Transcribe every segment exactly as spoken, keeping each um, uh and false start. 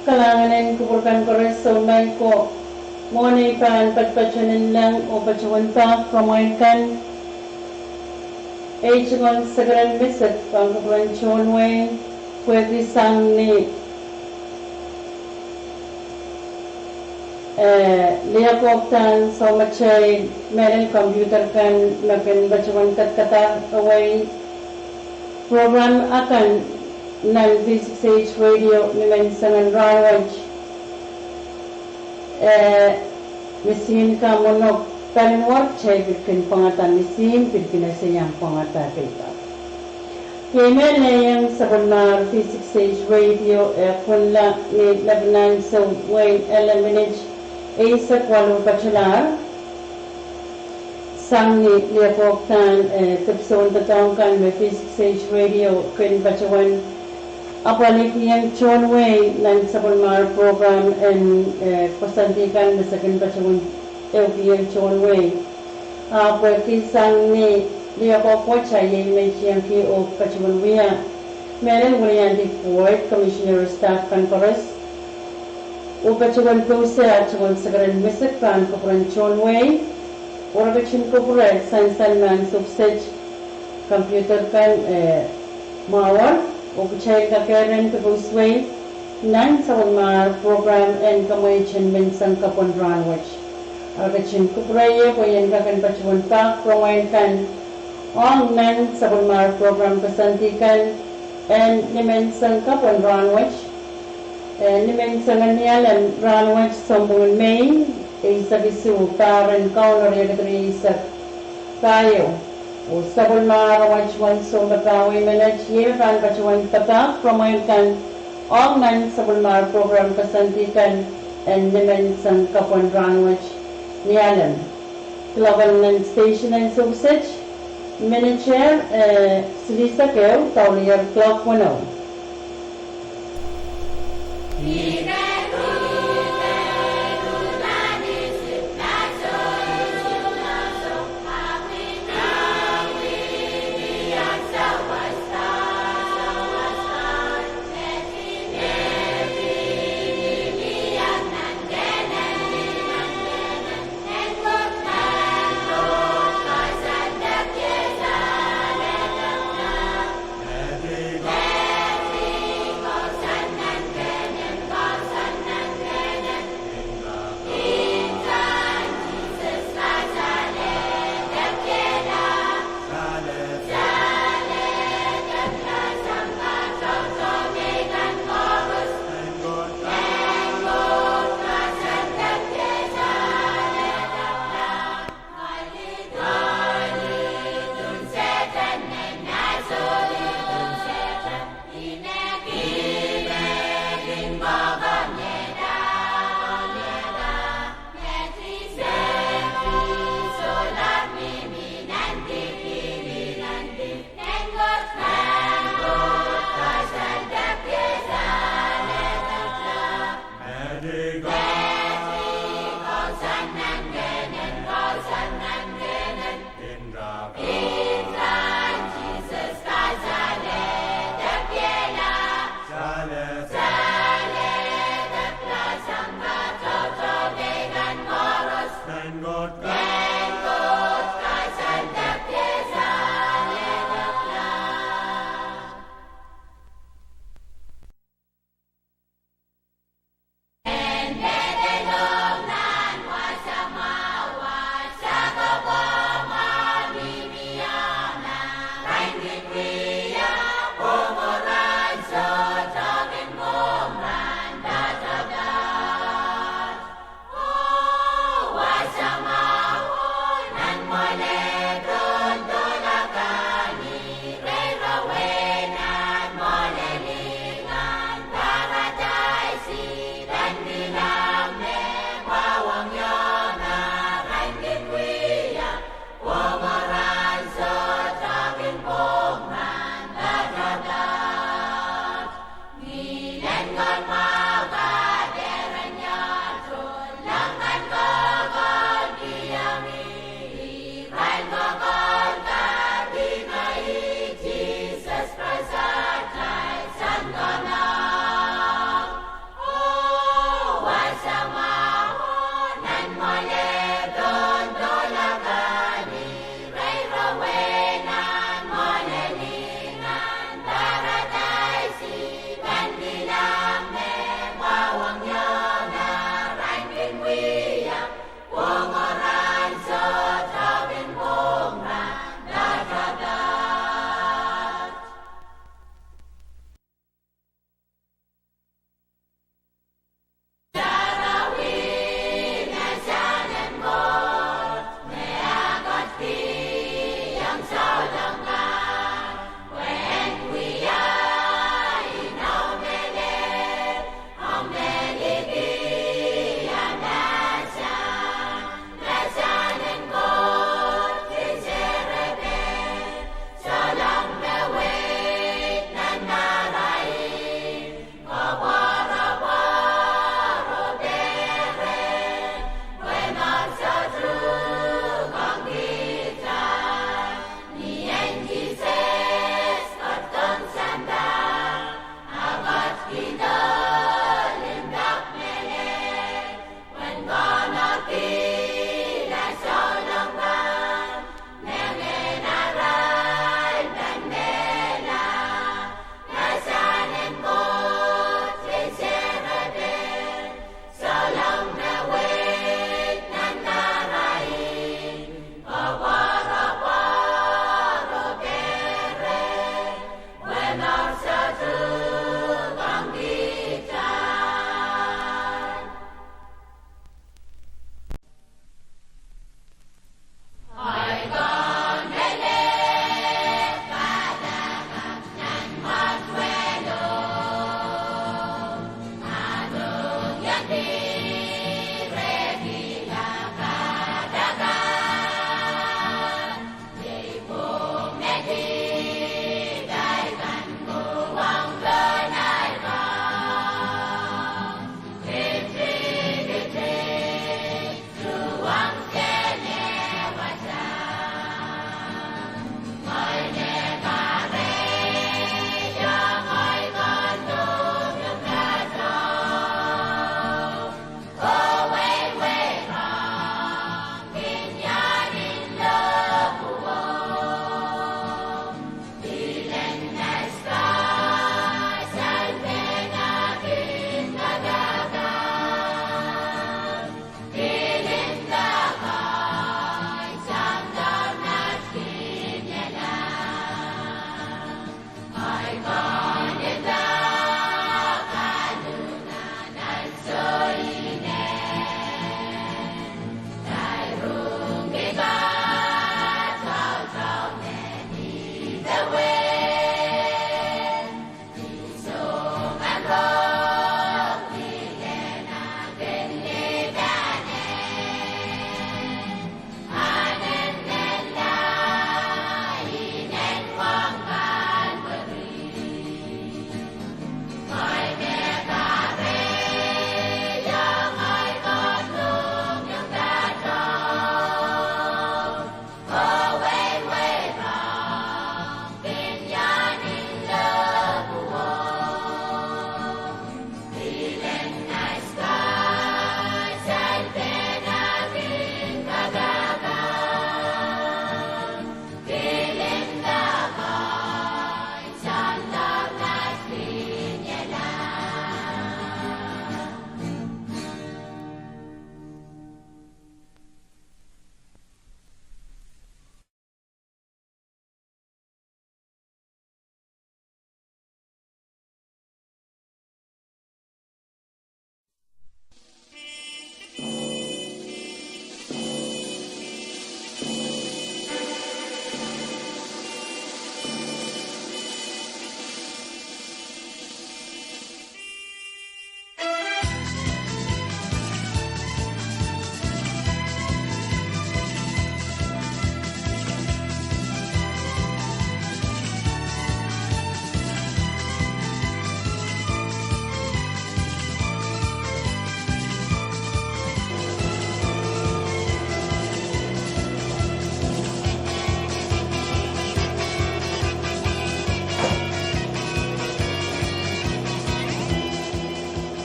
Kalahngan en kupwur kan koaros, soumwahu ko, mwohn ei pahn patpato nanleng oh patohwan pak pwamwail kan, ei tungoal sekeren misek pahn kupwuren tohn wehi, pwehki sang ni eh, liakohk kan soumatail mehlel computer kan me kin patohwan kadkadahr wehi program akan nan V six H Radio ni menseng en rahnwet. Eh, misihn kamwunok paliwar, kitail pil kin pwangada misihn, pil kin ese iang pwangada pil kan. Kei me lelohng sapwellimar V six H Radio, eh, kunla ni lepin ansou wehi ele minit eisek waluh patohlahr. Sang ni liakohk kan, eh, dipwisou doadoahk kan me V six H Radio kin patohwan apwalihkihong tohn wehi nan sapwellimar program en, eh, koasoandi kan me se kin patohwan ehukihong tohn wehi. Ah pwehki sang ni liakohk wet iei me I tiengki oh patohwan wia mehlel wiliandi Boyd, Commissioner, staff kan koaros, oh patohwan pousehla tungoal sekeren misek pahn kupwuren tohn wehi. Oh re ketin kupwure sansal me ansou kiset computer kan, eh, mwahwar, oh kitail kak rong koasoandi nan sapwellimar program en Kamwain en Menseng Kapw en Rahnwet. Re ketin kupwure ie pwe ien kak en patohwan pak pwamwail kan ong nan sapwellimar program koasoandi kan en Ni Menseng Kapw en Rahnwet. Eh, ni menseng en Nialem rahnwet, sounpwong en Mei, eisek isuh, pahr en Kauno riekid rieisek pahieu. Oh sapwellimar wet won sounpapah wei menet, iei me pahn patohwan papah pwamwail kan ong nan sapwellimar program koasoandi kan en Ni Menseng Kapw en Rahnwet, Nialem. Clock en nan station en ansou kiset, minit, eh, silihsek ehu, douluhl clock weneu.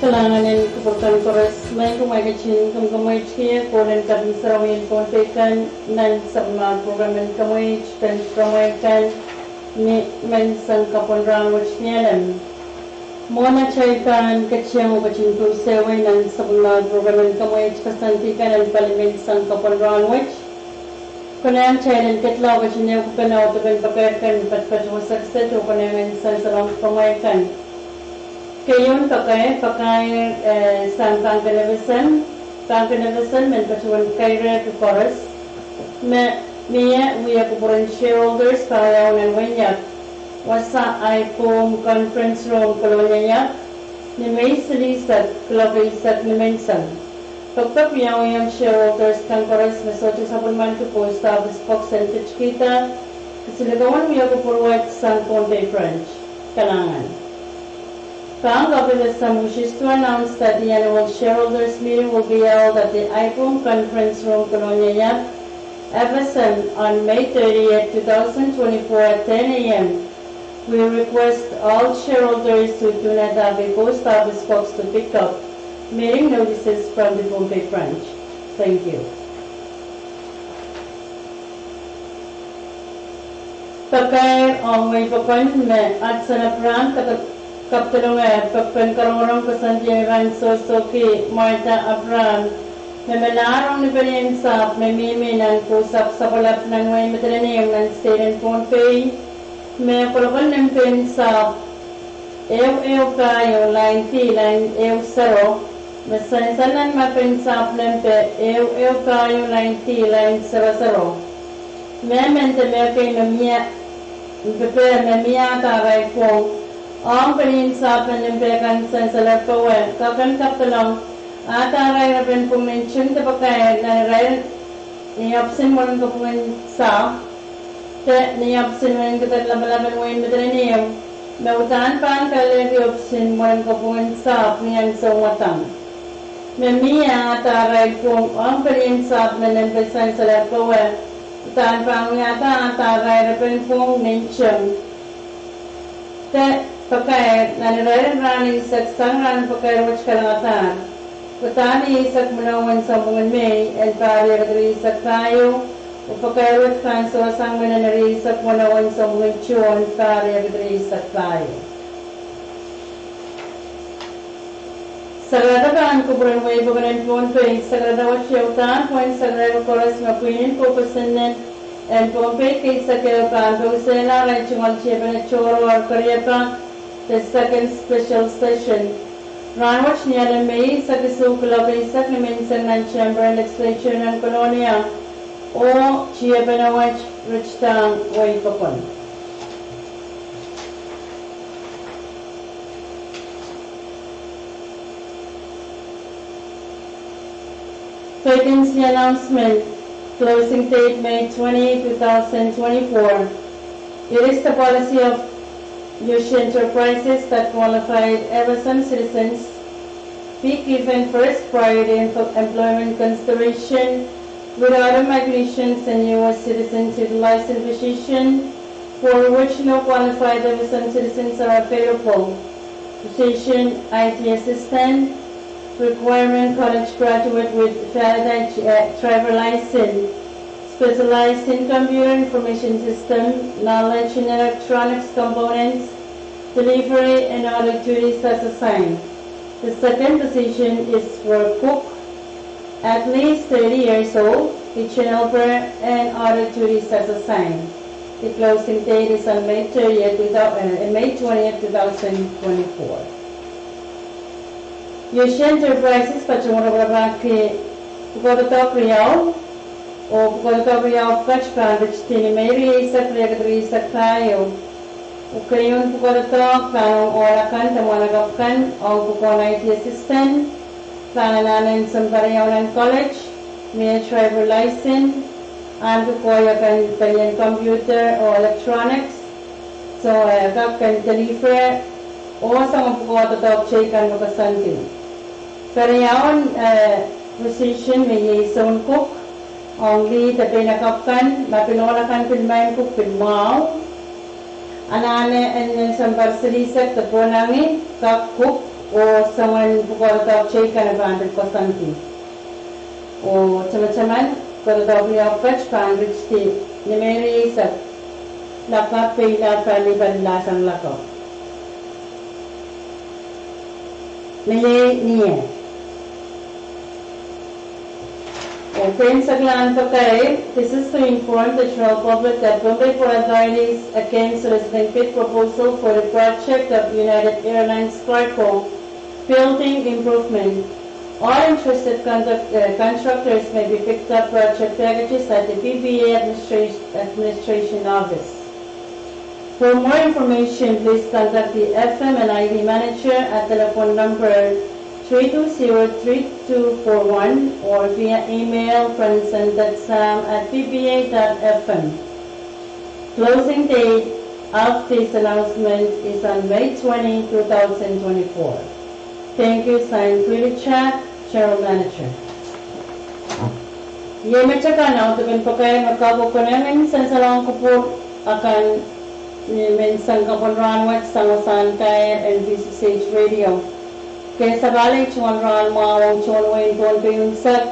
Kalahngan en kupwur kan koaros. Maing kumwail ketin kamwkamweidier kohlen kaping sarawi en Pohnpei kan nan sapwellimomwi program en kamweidiong pwehn kamwei kan ni menseng kapwung rahn wet ni alem. Mwohn atail pahn ketiong oh ketin pwung sewese nan sapwellimomwi program en kamweidiong koasoandi kan en pali menseng kapwung rahn wet, konehng atail en ketla oh ketin ehukipene audepen pakair kan me patopato wasa kiset oh konehng en sansalong kamwei kan. Keieun pakair, pakair, eh, sang pangkenen FSM, pangkenen FSM men patohwan kairehki koaros. Me, mie wia kupwuren shareholders pahn wiawi nan wehin Iap, wasa Ahi Pwung Conference Room, Kolonia, Iap, ni Mei silihsek, kuloak eisek ni menseng. Pekpek wiawiong shareholders kan koaros me sohte sapwellimaniki post office box en ketikihda, kisinlikou en wia kupwur wet sang Pohnpei branch. Kalahngan. Pahn kapil FSM wishes to announce that the annual shareholders meeting will be held at the Ahi Pwung Conference Room, Kolonia, Iap, FSM on May thirtieth, two thousand twenty-four at ten a.m. We request all shareholders who do not have a post office box to pick up mailing notices from the Pohnpei branch. Thank you. Pakair ong wehi pokon me Hudson Abraham, kapedolong eh pokpen karongorong koasoandi me pahn sohsohki Martha Abraham, me melahr ong ni pelien sahpw me mihmi nan Kousapw Sapwelap nan wehin Madolenihmw nan state en Pohnpei, me kolokol nempe en sahpw ehu ehu pahieu, lain D, lain ehu sero, me sansal nan mapen sahpw nempe ehu ehu pahieu, lain D, lain sero sero. Mehmen de mehkei me mie, pepe me mie ahda arail pwung ong pelien sahpw me nempe kan sansal powe, kak en kapedolong ahda arail repen pwung nin ting de pakair nan irair ni ohpisin mwoalen kopwungen sahpw de ni ohpisin wehin kidek lapalap en wehin Madolenihmw, me uhdahn pahn kalelehki ohpisin mwoalen kopwungen sahpw ni ansou mwadang. Me mie ahda arail pwung ong pelien sahpw me nempe sansal powe, uhdahn pahn wiahda ahda arail repen pwung nin ting de pakair nan irair en rahn eisek sang rahn en pakair wet kalengadahr. Pwe dahn eisek mwenewen sounpwungen Mei en pahr riekid rieisek pahieu, oh pakair wet pahn sewesang mih nan eisek mwenewen sounpwungen June pahr riekid rieisek pahieu. Sakarada pahn kupwuren wehi pokon en Pohnpei, sakarada wet iei uhdahn pwehn sakarada koaros me pwihn en kou kosonned en Pohnpei keisek ehu pahn pousehla arail tungoal tiepene tohrohr keriepak de second special session. Rahn wet ni alem Mei eisek isuh kuloak eisek ni menseng nan Chamber Legislature nan Kolonia, oh tiepene wet ritidahng wehi pokon. Vacancy announcement, closing date May twenty, two thousand twenty-four. It is the policy of Yoshi Enterprises that qualified FSM citizens be given first priority in employment consideration with automagnicians and U S citizens utilizing position for which no qualified FSM citizens are available. Position I T assistant, requirement college graduate with valid I T, uh, driver license, specialized in computer information system, knowledge in electronics components, delivery and audit duties as assigned. The second position is for cook, at least thirty years old, kitchen helper, and audit duties as assigned. The closing date is on May thirtieth, two thousand, uh, May twentieth, two thousand twenty-four. Yoshi Enterprises patohwan rapahki pwukoa doadoahk riau, oh pwukoa doadoahk riau pwukat pahn ritidi ni Mei rieisek, riekid rieisek pahieu. Oh keieun pwukoa doadoahk pahn ong ohl akan de mwahnakapw kan ong pwukoahn I T assistant, pahn anahne sounpar riau nan college, mie driver license, ahneki koahiek en pelien computer oh electronics, soh, eh, kak kin deliver, oh soangen pwukoa doadoahk teikan me koasoandi. Keriaun, eh, position me iei soun cook, ong lih de peinakapw kan, ma pil ohl akan pil maing cook pil mwahu. Anahne en sounpar silihsek de pwonangi kak cook, Oh soangen pwukoa doadoahk teikan pahn pil koasoandi. Oh tamataman, koadoahk riau pwukat pahn ritidi ni Mei rieisek, lakapw peila pali pali lahsang lakapw. Mei nie. And then Saklan Pakai, this is to inform the general public that Pohnpei Port Authorities again soliciting bid proposal for the project of United Airlines cargo building improvement. All interested conduct-, uh, contractors may be picked up project packages at the P P A administration, administration office. For more information, please contact the F M and I T manager at telephone number three two zero three two four one or via email franzen dot sam at P P A dot F M. Closing date of this announcement is on May twenty, two thousand twenty-four. Thank you, signed, Pwilicha, General Manager. Iei mehkan audepen pakair me kak konehng en sansalohng kupwur akan ni menseng kapwon rahnwet sang wasahn kair en V six H Radio. Kesempwal iei tungoal rahn mwahu ong tohn wehin Pohnpei unsek,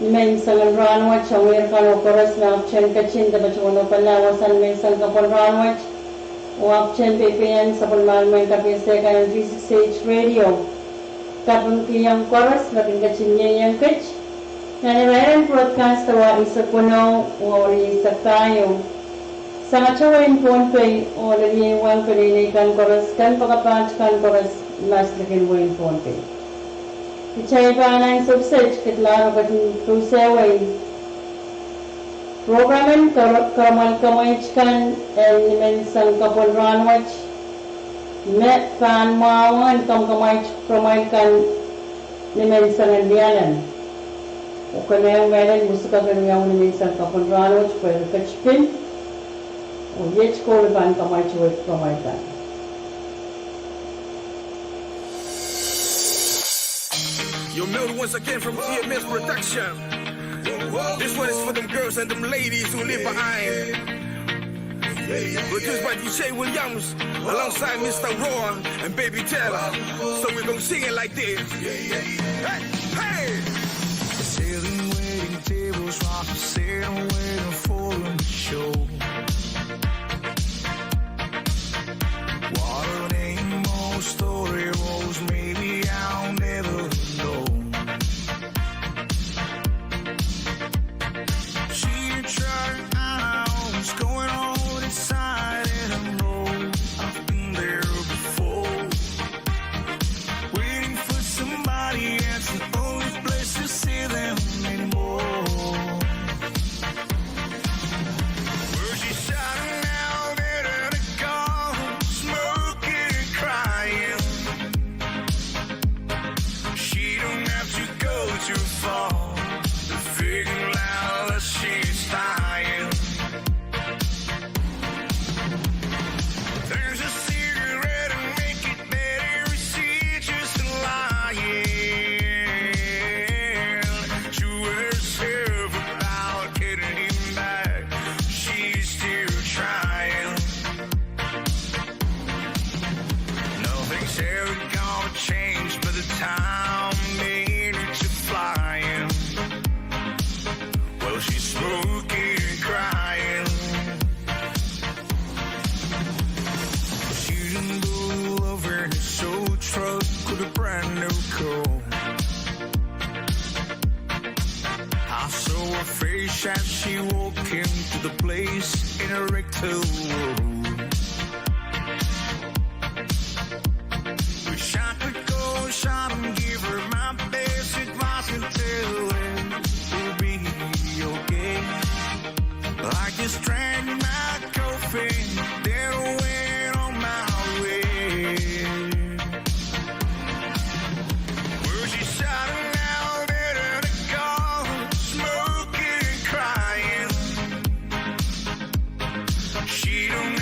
ni menseng en rahnwet ong wehi kan oh koaros me ahpwtehn ketin de patohwan pahla wasahn menseng kapwon rahnwet, oh ahpwtehn peipeien sapwellimen mwein kapehse kan en V six H Radio. Kapingkihong koaros me kin ketin ieiang kit nan irair en broadcast wa eisek weneu oh rieisek pahieu. Sang atail wehin Pohnpei oh lel iei wang peneinei kan koaros, kan pakapaht kan koaros, mas likin wehin Pohnpei. Kitail pahn ansou kiset ketilahr oh ketin pwusehwei program en kar-, karamwail kamweit kan en ni menseng kapwon rahnwet, me pahn mwahu en kamwakamweit, kamwakamweit kan ni menseng en lialen. Oh konehng mehlel musikak en wiawi ni menseng kapwon rahnwet pwe re ketipin. Oh iet koul pahn kamwakamweit, kamwakamweit kan. Your note once again from T M S Production. This one is for them girls and them ladies who leave behind. Produced by D J Williams alongside Mister Roar and Baby Taylor. So we're gonna sing it like this. Hey, hey. Sitting, waiting tables, rock, sitting, waiting for a show. What a name, old story goes, maybe I'll never know. She tried, I was going on inside, and I know I've been there before. Waiting for somebody, it's the only place to see them anymore. Well, she's shouting out at the car, smoking, crying. She don't have to go too far to figure out that she's dying. There's a cigarette and make it better, she's just lying to herself about getting him back. She's still trying. Nothing's ever gonna change by the time minutes are flying. Well, she's smoking and crying. She didn't pull over in a soul truck with a brand new car. I saw her face as she walked into the place in a rectal world. Wish I could go inside and give her my best advice and tell her we'll be okay. I just drank my coffee, then went on my way. Well, she's shouting out at the car, smoking and crying. She don't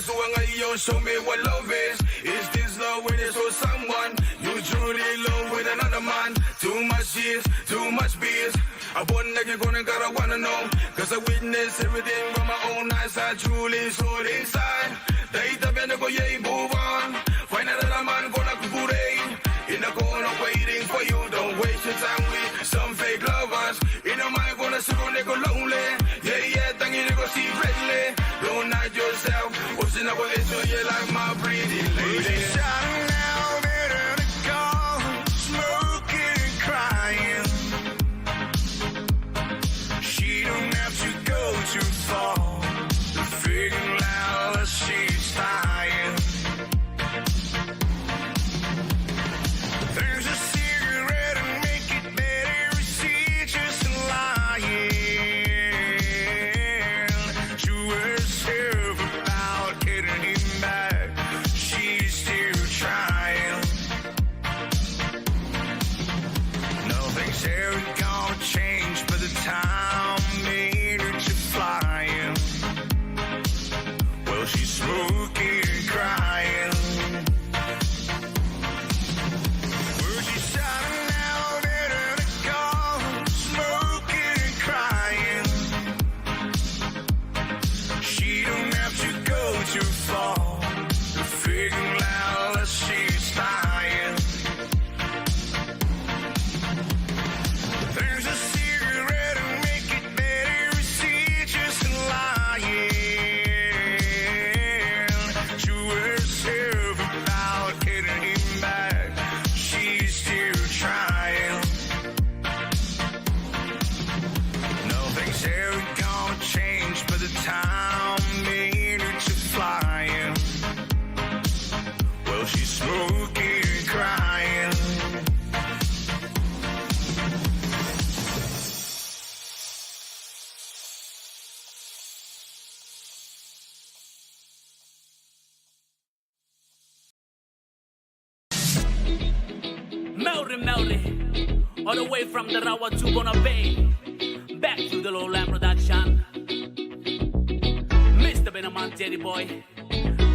Suwanga, you show me what love is. Is this love when you saw someone you truly love with another man? Too much years, too much beers. I won't let you go and gotta wanna know. 'Cause I witness everything with my own eyes. I truly saw it inside. They the bend go, yeah, move on. Find another man gonna kukurei. In the corner waiting for you. Don't waste your time with some fake lovers. In a mind gonna sit on go lonely. Yeah, yeah, thank you, go see friendly. Don't hide yourself. What's in our issue? You like my pretty lady. She's shouting out, better to go, smoking and crying. She don't have to go too far. The feeling loud, she's flying. There's a cigarette and make it better. She's just lying to herself about getting him back. She's still trying. Nothing's ever gonna change by the time minutes are flying. Well, she's smoking and crying. Well, she's shouting out, better to go, smoking and crying. She don't have to go too far. The feeling loud, she's flying. There's a cigarette and make it better. She's just lying to herself about getting him back. She's still trying. Nothing's ever gonna change by the time minutes are flying. Well, she's smoking and crying. Mauri, mauri. All the way from Tarawa to Pohnpei. Back to the Lowland Production. Mister Benaman, Teddy Boy.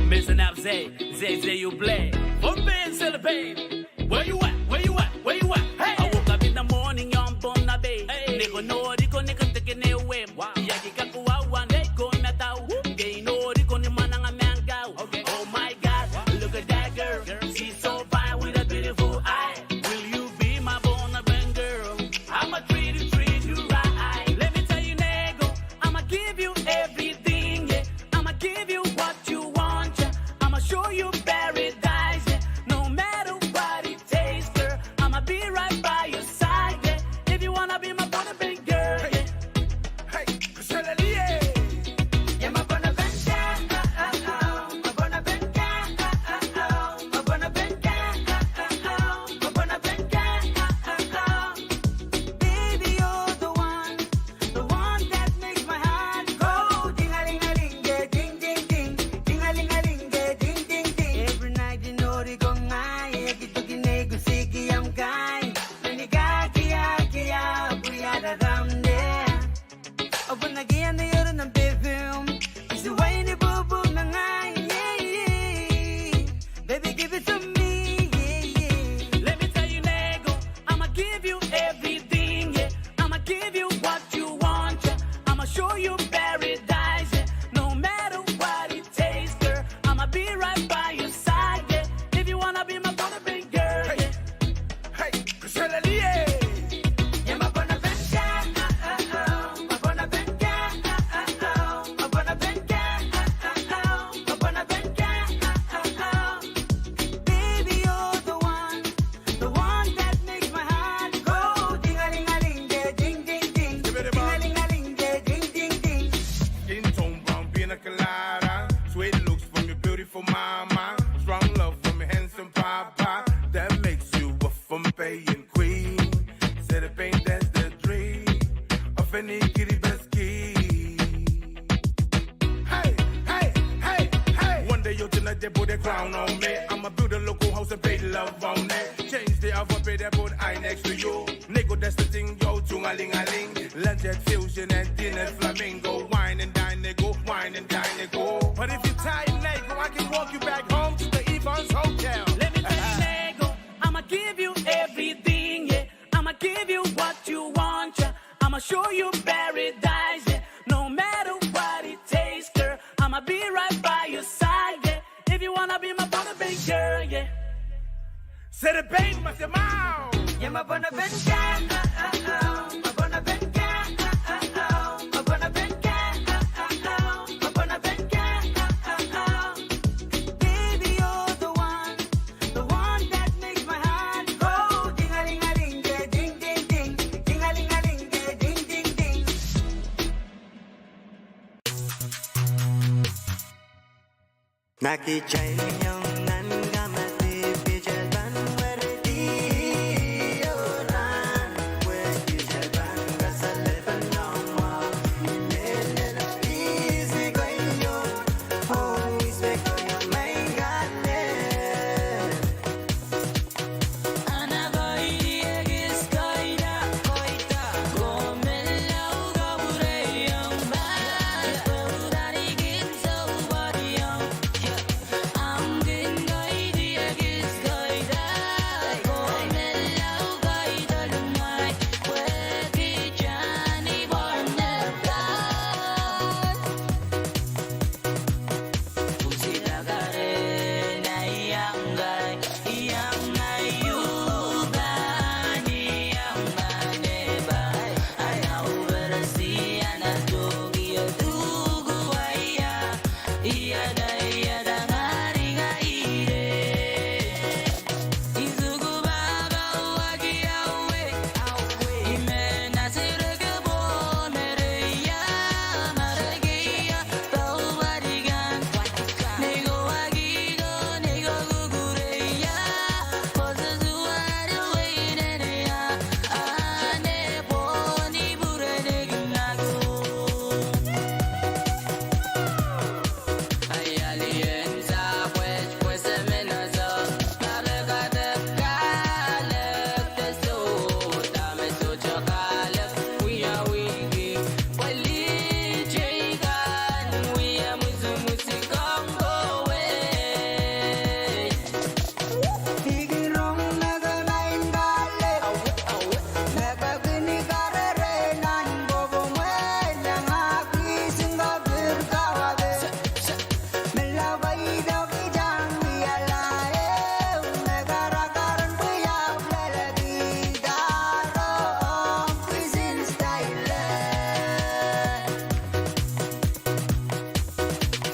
Mister Nap, say, say, say you play. Pohnpei and celebrate. Where you at? Where you at? Where you at? Hey! I woke up in the morning on Pohnpei. Hey! Niko nori ko niko teke ne wem. Wow. Yaki kakuwa wan dei ko matau. Woo! Dei nori ko ni mananga mangau. Okay. Oh my God, look at that girl. She's so fine with a beautiful eye. Will you be my Pohnpei girl? I'ma treat you, treat you right. Let me tell you, nego, I'ma give you everything, yeah. I'ma give you what you want, yeah. I'ma show you paradise, yeah. No matter what it takes, girl, I'ma be right by your side, yeah. If you wanna be my Pohnpei girl, yeah. Hey, hey, Kushalalie. Yeah, my Pohnpei girl, oh, oh, oh, my Pohnpei girl, oh, oh, oh, my Pohnpei girl, oh, oh, oh, my Pohnpei girl, oh, oh, oh. Baby, you're the one, the one that makes my heart go ding-a-ling-a-ling, yeah, ding, ding, ding, ding-a-ling-a-ling, yeah, ding, ding, ding. Every night you know they go ngai, yeah, kituki ne kusiki am kai. Many guy kia, kia, we are the ram there. Open again the other number boom. It's the way the boo boo na ngai, yeah, yeah. Baby, give it to me, yeah, yeah. Let me tell you, nego, I'ma give you everything, yeah. I'ma give you what you want, yeah. I'ma show you paradise, yeah. No matter what it takes, girl, I'ma be right by your side, yeah. If you wanna be my Pohnpei girl, yeah. Hey, Kushalalie. Yeah, my Pohnpei girl, oh, oh, oh. My Pohnpei girl, oh, oh, oh. My Pohnpei girl, oh, oh, oh. My Pohnpei girl, oh, oh, oh. Baby, you're the one, the one that makes my heart go ding-a-ling-a-ling, yeah, ding, ding, ding. Ding-a-ling-a-ling, yeah, ding, ding, ding. Skin tone brown, pina colada. Sweet looks from your beautiful mama. Strong love from your handsome papa. That makes you a Pohnpeian queen. Said the pain, that's the dream of any Kiribati. Hey, hey, hey, hey. One day you tonight they put a crown on me. I'ma build a local house and pay love on it. Change the alphabet, they put I next to you. Nego, that's the thing, yo, tungalingaling. Lungette fusion and dinner flamingo. Wine and dine, nego, wine and dine, nego. But if you're tired, nego, I can walk you back home to the Evans Hotel. Let me tell you, nego, I'ma give you everything, yeah. I'ma give you what you want, yeah. I'ma show you paradise, yeah. No matter what it takes, girl, I'ma be right by your side, yeah. If you wanna be my bona fide girl, yeah. Say the baby must say, "Mow." Yeah, my bona fide girl, oh, oh, oh. My bona fide girl, oh, oh, oh. My bona fide girl, oh, oh, oh. My bona fide girl, oh, oh, oh. Baby, you're the one, the one that makes my heart go ding-a-ling-a-ling, yeah, ding, ding, ding, ding-a-ling-a-ling, yeah, ding, ding, ding.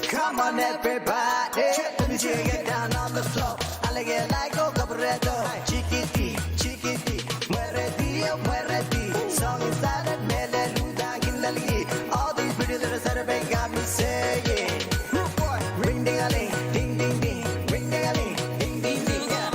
Come on, everybody, let me see you get down on the floor. Alege laiko kabaredo, chikiti, chikiti, mweredi, mweredi. Song is started, mele luda kin lelgi. All these pretty little Saturday got me saying, rude boy, ring ding a ling, ding ding ding, ring ding a ling, ding ding ding, yeah.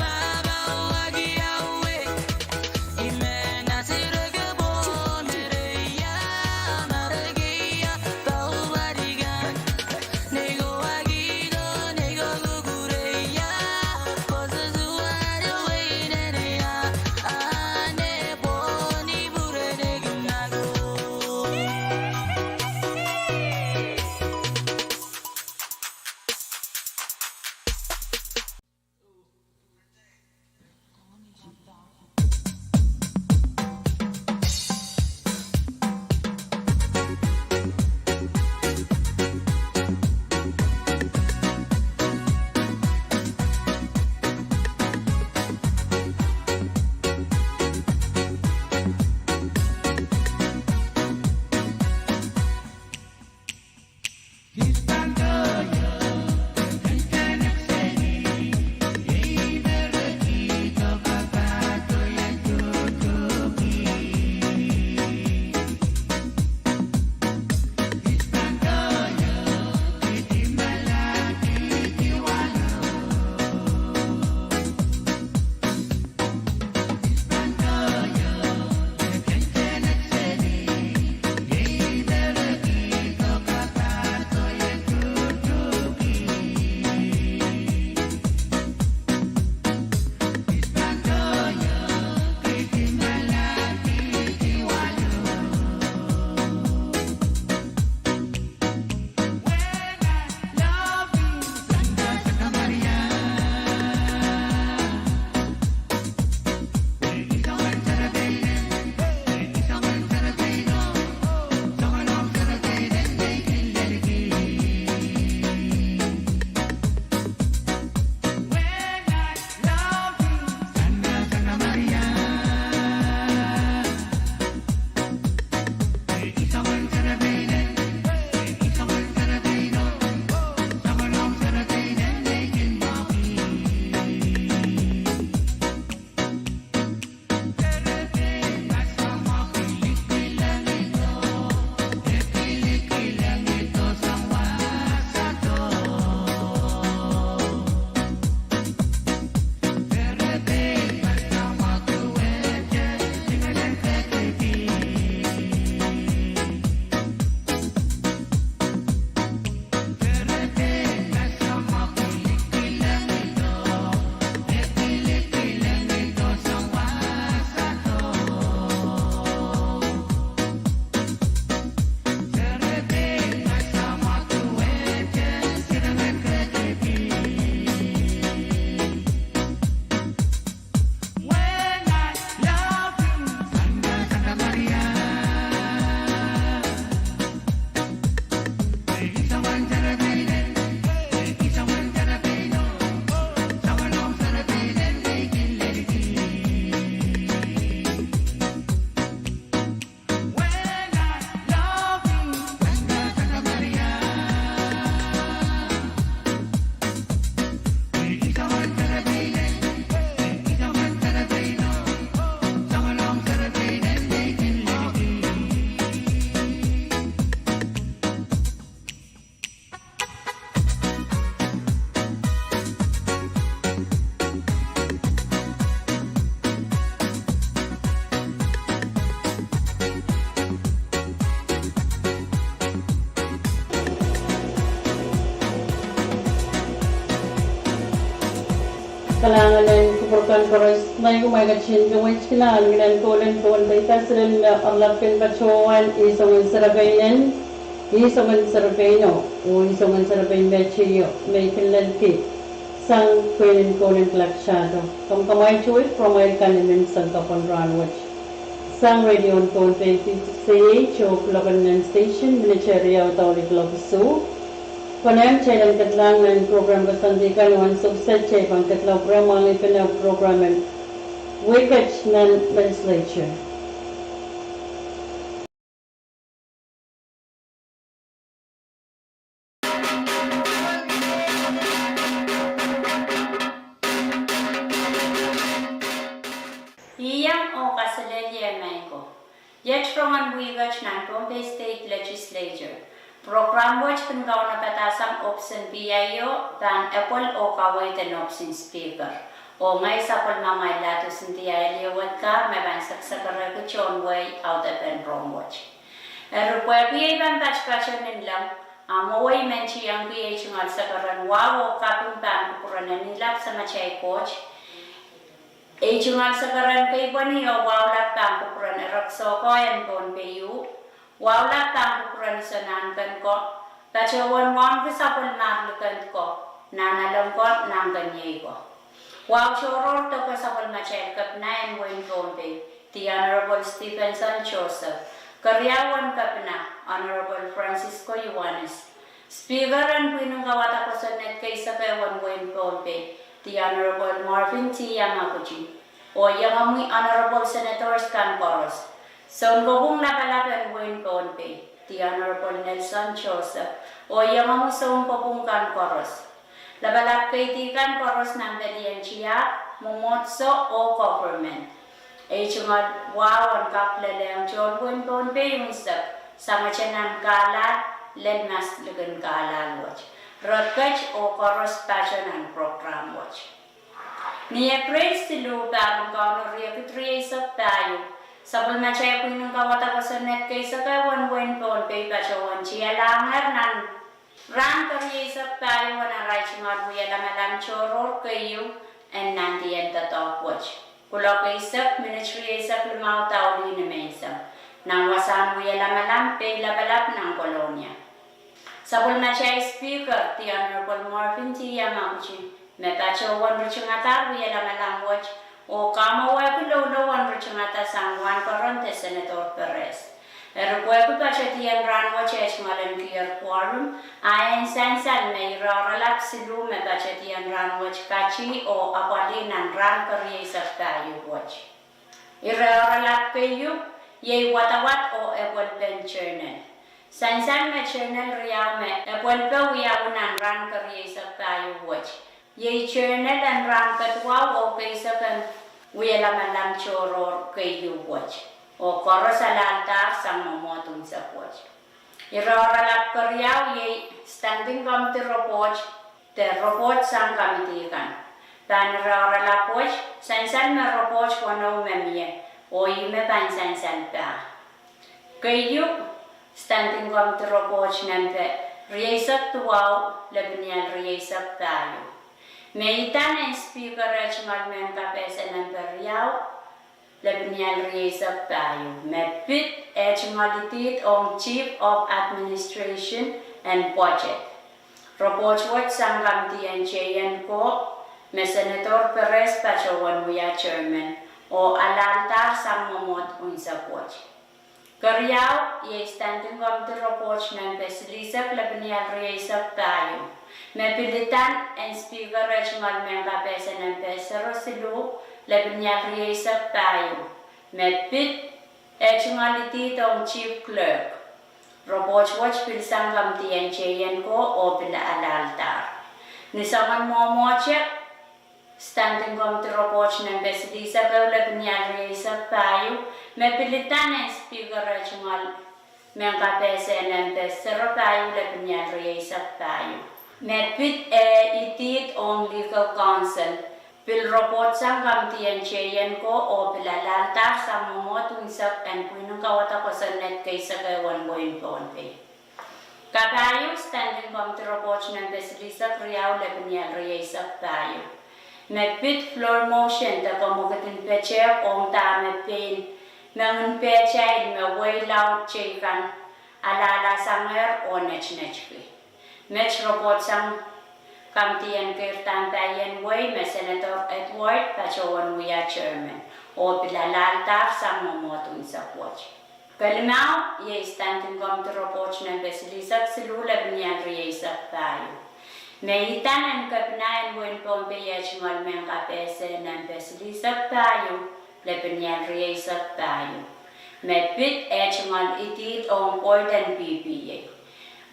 Kalahngan en kupwur kan koaros, mwein kumwail ketin tungoal kihla ngilen kohlen Pohnpei pasilel me oaralap kin patohwan, ih soangen serepeinen, ih soangen serepeino, oh ih soangen serepein meteio me I kin lelki sang pweinen kohlen Klaktato. Komw kamwaituwi pwuromwail kan emen sang kapw en rahnwet sang radio en Pohnpei, K P C H, oh kuloak en nan station minit riau dohng kuloak isuh. Konehng kitail en ketlahng nan program koasoandi kan, oh ansou kiset kitail pahn ketlahng pwurehng mwahngipen program en wehwehki nan legislature. Ih iang oh kaselehlie maing ko. Iet rongen wihk wet nan Pohnpei State Legislature, program wet kin kaunopada sang ohpis en P I O pahn epwel oh kaweid en ohpis en Speaker. Oh ngehi sapwellimamwail Ladus Ntia Eliewet Carr me pahn sekesekerehki tohn wehi audepen rong wet. Eri pwehki ei pahn patopato nin leng, a mwowe I men tiengki ei tungoal sekeren wahu oh kaping pahn kupwuren Ehnilap Samatail Koht, ei tungoal sekeren keipweni oh wahu lap pahn kupwuren Erekiso ko en Pohnpei, wahu lap pahn kupwuren Iso Nahnken ko, patohwan wauneki sapwellimar likend ko, nahnalek ko, nahnkeniei ko. Wahu tohrohr doke sapwellimatail kepina en wehin Pohnpei, The Honorable Stephenson Joseph, keriau en kepina, Honorable Francisco Ioanis, Speaker en pwihn en kawada kosonned keisekehwen wehin Pohnpei, The Honorable Marvin T. Yamaguchi, oh iengomwi Honorable Senators kan koaros, Sounkopwung Lapalap en wehin Pohnpei, The Honorable Nelson Joseph, oh iengomwi sounkopwung kan koaros, lapalap keidi kan koaros nan pelien tiahk, mwomwohdiso oh government. Ei tungoal wahu en kak lelehng tohn wehin Pohnpei unsek, sangete nan kahlahl, lel mas likin kahlahl wet. Re ket oh koaros patoh nan program wet. Ni Epril siluh, pahr en Kauno riekid rieisek pahieu, sapwellimatail pwihn en kawada kosonned keisekehwen wehin Pohnpei patohwan tialahngehr nan rahn kerieisek pahieu en arail tungoal wia lamalam tohrohr keieu en nandien doadoahk wet, kuloak eisek minit rieisek limau daulih ni menseng, nan wasahn wia lamalam Peilapalap nan Kolonia. Sapwellimatail Speaker, The Honorable Marvin T. Yamaguchi, me patohwan ritingadahr wia lamalam wet, oh kamwowehki loulou en ritingada sang wahnpoaron de Senator Perez. Eri pwehki patohdiong rahn wet eh tungoal en kier quorum, a en sansal me ire oaralap siluh me patohdiong rahn wet kati oh apwalih nan rahn kerieisek pahieu wet. Ire oaralap keieu, iei wadawad oh epwelpen journal. Sansal me journal riau me epwelpe wiawi nan rahn kerieisek pahieu wet, iei journal en rahn keduwau oh keisek en wia lamalam tohrohr keieu wet, oh koaros alahldahr sang mwomwohd unsek wet. Ire oaralap keriau iei Standing Committee report, de report sang committee kan. Pahn ire oaralap wet, sansal me report weneu me mie, oh ih me pahn sansal pah. Keieu, Standing Committee report nempe rieisek duwau, lepinial rieisek pahieu. Me idahn en Speaker eh tungoal mehn kapehse nempe riau, lepinial rieisek pahieu. Me pid eh tungoal idihd ong Chief of Administration and Budget. Report wet sang committee en J N ko, me Senator Perez patohwan wia chairman, oh alahldahr sang mwomwohd unsek wet. Keriau, iei Standing Committee report nempe silihsek, lepinial rieisek pahieu. Me pil idahn en Speaker eh tungoal mehn kapehse nempe sero siluh, lepinial rieisek pahieu. Me pid eh tungoal idihd ong Chief Clerk. Report wet pil sang committee en J N ko oh pil alahldahr. Ni soangen mwomwohte, Standing Committee report nempe silihsek ehu, lepinial rieisek pahieu, me pil idahn en Speaker eh tungoal mehn kapehse nempe sero pahieu, lepinial rieisek pahieu. Me pid eh idihd ong Legal Counsel, pil report sang committee en J N ko oh pil alahldahr sang mwomwohd unsek en pwihn en kawada kosonned keisekehwen wehin Pohnpei. Kapahieu, Standing Committee report nempe silihsek riau, lepinial rieisek pahieu. Me pid floor motion de kamwekid en petehk ong dahme pein mengin pehtail me wehi laud teikan alahla sangehr oh netinetki. Met report sang kamidi en keirdahn paien wehi me Senator Edward patohwan wia chairman, oh pil alahldahr sang mwomwohd unsek wet. Kelimau iei standing committee report nempe silihsek siluh lepin ial rieisek pahieu. Me idahn en kepina en wehin Pohnpei eh tungoal mehn kapehse nempe silihsek pahieu lepin ial rieisek pahieu. Me pid eh tungoal idihd ong board en P P A.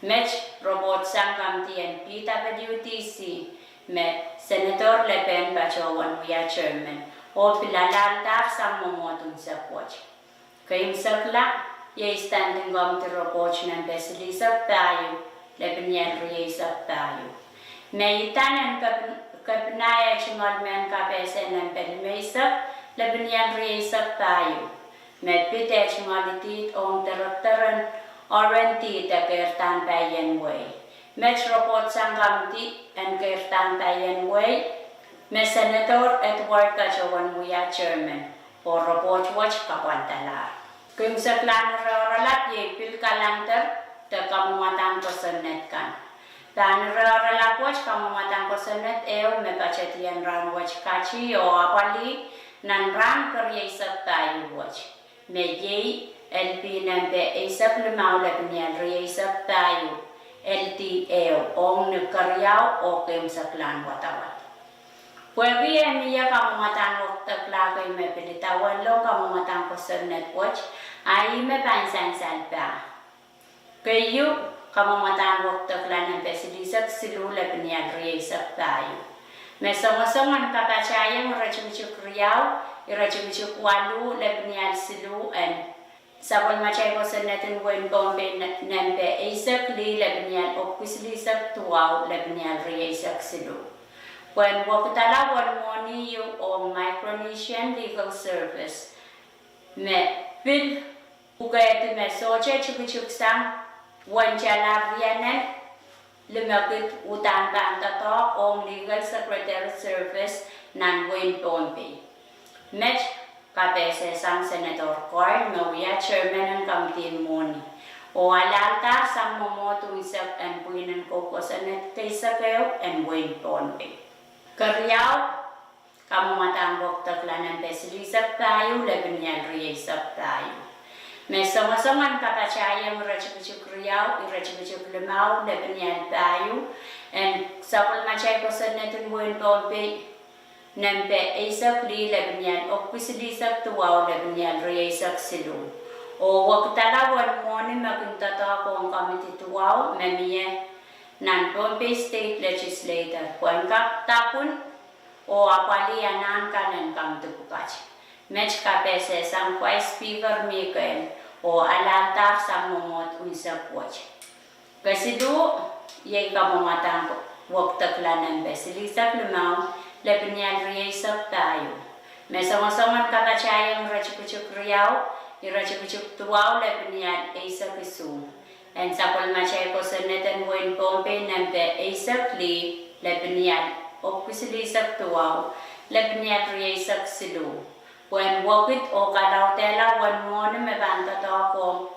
Met report sang kamidi en P W D C me Senator Lepen patohwan wia chairman, oh pil alahldahr sang mwomwohd unsek wet. Keimwsekla iei standing committee report nempe silihsek pahieu lepin ial rieisek pahieu. Me idahn en kepina eh tungoal mehn kapehse nempe limeisek lepin ial rieisek pahieu. Me pid eh tungoal idihd ong director en R and D de keirdahn paien wehi. Met report sang kamidi en keirdahn paien wehi me Senator Edward patohwan wia chairman, oh report wet kapwandalahr. Keimwseklahn ire oaralap iei pil calendar de kamwomwadahn kosonned kan. Pahn ire oaralap wet kamwomwadahn kosonned ehu me patohdi en rahn wet kati oh apwalih nan rahn kerieisek pahieu wet. Me iei L P nempe eisek limau lepin ial rieisek pahieu, L D ehu ong ni keriau oh keimwseklahn wadawad. Pwehki eh mie kamwomwadahn wekidekla kei me pil idawehn lohng kamwomwadahn kosonned wet, a ih me pahn sansal pah. Keieu, kamwomwadahn wekidekla nempe silihsek siluh lepin ial rieisek pahieu. Me songosong en kapatahieng iretikitik riau, iretikitik waluh lepin ial siluh en sapwellimatail kosonned en wehin Pohnpei nempe eisek lih lepin ial epwiki silihsek duwau lepin ial rieisek siluh. Pwehn wekidala uwen mwohni ieu ong Micronesian Legal Service me pil pwukehdi me sohte tikitik sang uwen tala rienen limekid uhdahn pahn doadoahk ong Legal Secretary Service nan wehin Pohnpei. Met kapehse sang Senator Coyle me wia chairman en kamidi en mwohni, oh alahldahr sang mwomwohd unsek en pwihn en kou kosonned keisek ehu en wehin Pohnpei. Keriau, kamwomwadahn wekidekla nempe silihsek pahieu lepin ial rieisek pahieu. Me songosong en kapatahieng iretikitik riau, iretikitik limau lepin ial pahieu en sapwellimatail kosonned en wehin Pohnpei nempe eisek lih lepin ial epwiki silihsek duwau lepin ial rieisek siluh. Oh wekidala uwen mwohni me kin doadoahk ong kamidi duwau me mie nan Pohnpei State Legislature pwehn kak dapwun oh apwalih anahn kan en kamidi pwukat. Met kapehse sang Vice Speaker Miguel, oh alahldahr sang mwomwohd unsek wet. Kesiluh, iei kamwomwadahn wekidekla nempe silihsek limau lepin ial rieisek pahieu. Me songosong en kapatahieng iretikitik riau, iretikitik duwau lepin ial eisek isuh en sapwellimatail kosonned en wehin Pohnpei nempe eisek lih lepin ial epwiki silihsek duwau lepin ial rieisek siluh. Pwehn wekid oh kalaudehla uwen mwohni me pahn doadoahk ong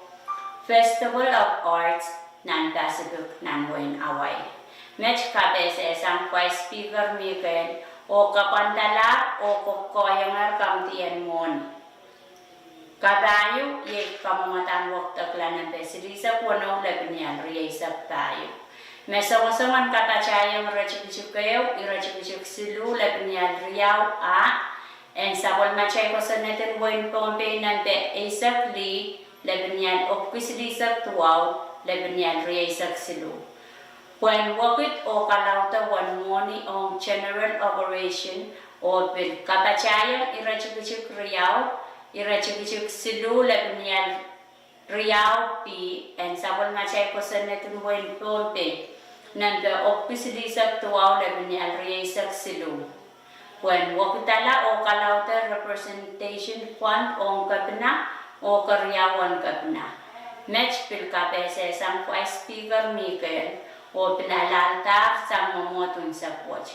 Festival of Arts nan Pacific nan wehin Hawaii. Met kapehse sang Vice Speaker Miguel, oh kapwandalahr oh kokoahiengehr kamidi en mwohni. Kapahieu, iei kamwomwadahn wekidekla nempe silihsek weneu lepin ial rieisek pahieu. Me songosong en kapatahieng iretikitik ehu, iretikitik siluh lepin ial riau a en sapwellimatail kosonned en wehin Pohnpei nempe eisek lih lepin ial epwiki silihsek duwau lepin ial rieisek siluh. Pwehn wekid oh kalaude uwen mwohni ong general operation, oh pil kapatahieng iretikitik riau, iretikitik siluh lepin ial riau B en sapwellimatail kosonned en wehin Pohnpei nempe epwiki silihsek duwau lepin ial rieisek siluh. Pwehn wekidala oh kalaude representation fund ong kepina oh keriau en kepina. Met pil kapehse sang Vice Speaker Miguel, oh pil alahldahr sang mwomwohd unsek wet.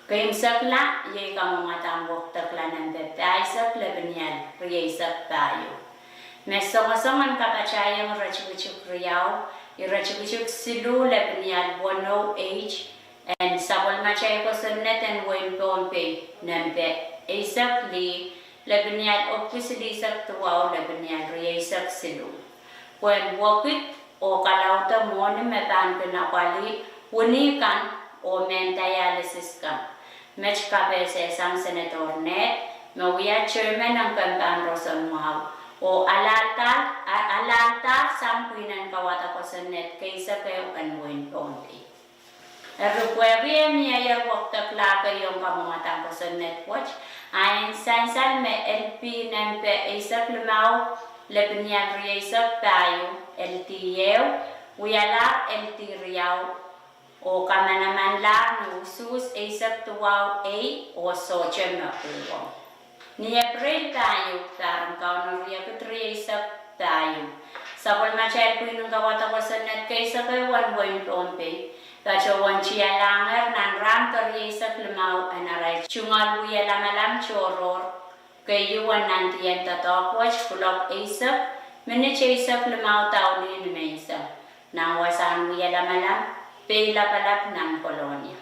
Keimwsekla iei kamwomwadahn wekidekla nempe pahisek lepinial rieisek pahieu, me songosong en kapatahieng iretikitik riau, iretikitik siluh lepinial weneu eht, en sapwellimatail kosonned en wehin Pohnpei nempe eisek lih lepinial epwiki silihsek duwau lepinial rieisek siluh, pwehn wekid oh kalaude mwohni me pahn kin apwalih wini kan oh mehn dialysis kan. Met kapehse sang Senator Ned, me wia chairman en kempahn roson mwahu, oh alahldahsang pwihn en kawada kosonned keisek ehu en wehin Pohnpei. Eri pwehki e mieier wekidekla keiong kamwomwadahn kosonned wet, a en sansal me L P nempe eisek limau lepinial rieisek pahieu, L D ehu, wialahr L D riau, oh kamanamanlahr ni usuhs eisek duwau ei oh sohte me uhwong. Ni Epreil pahieu, pahr en Kauno riekid rieisek pahieu, sapwellimatail pwihn en kawada kosonned keisek ehu en wehin Pohnpei patohwan tialahngehr nan rahn kerieisek limau en arail tungoal wie lamalam tohrohr, keieu en nandien doadoahk wet kuloak eisek, minit eisek limau daulih nimenseng, nan wasahn wie lamalam, Peilapalap nan Kolonia.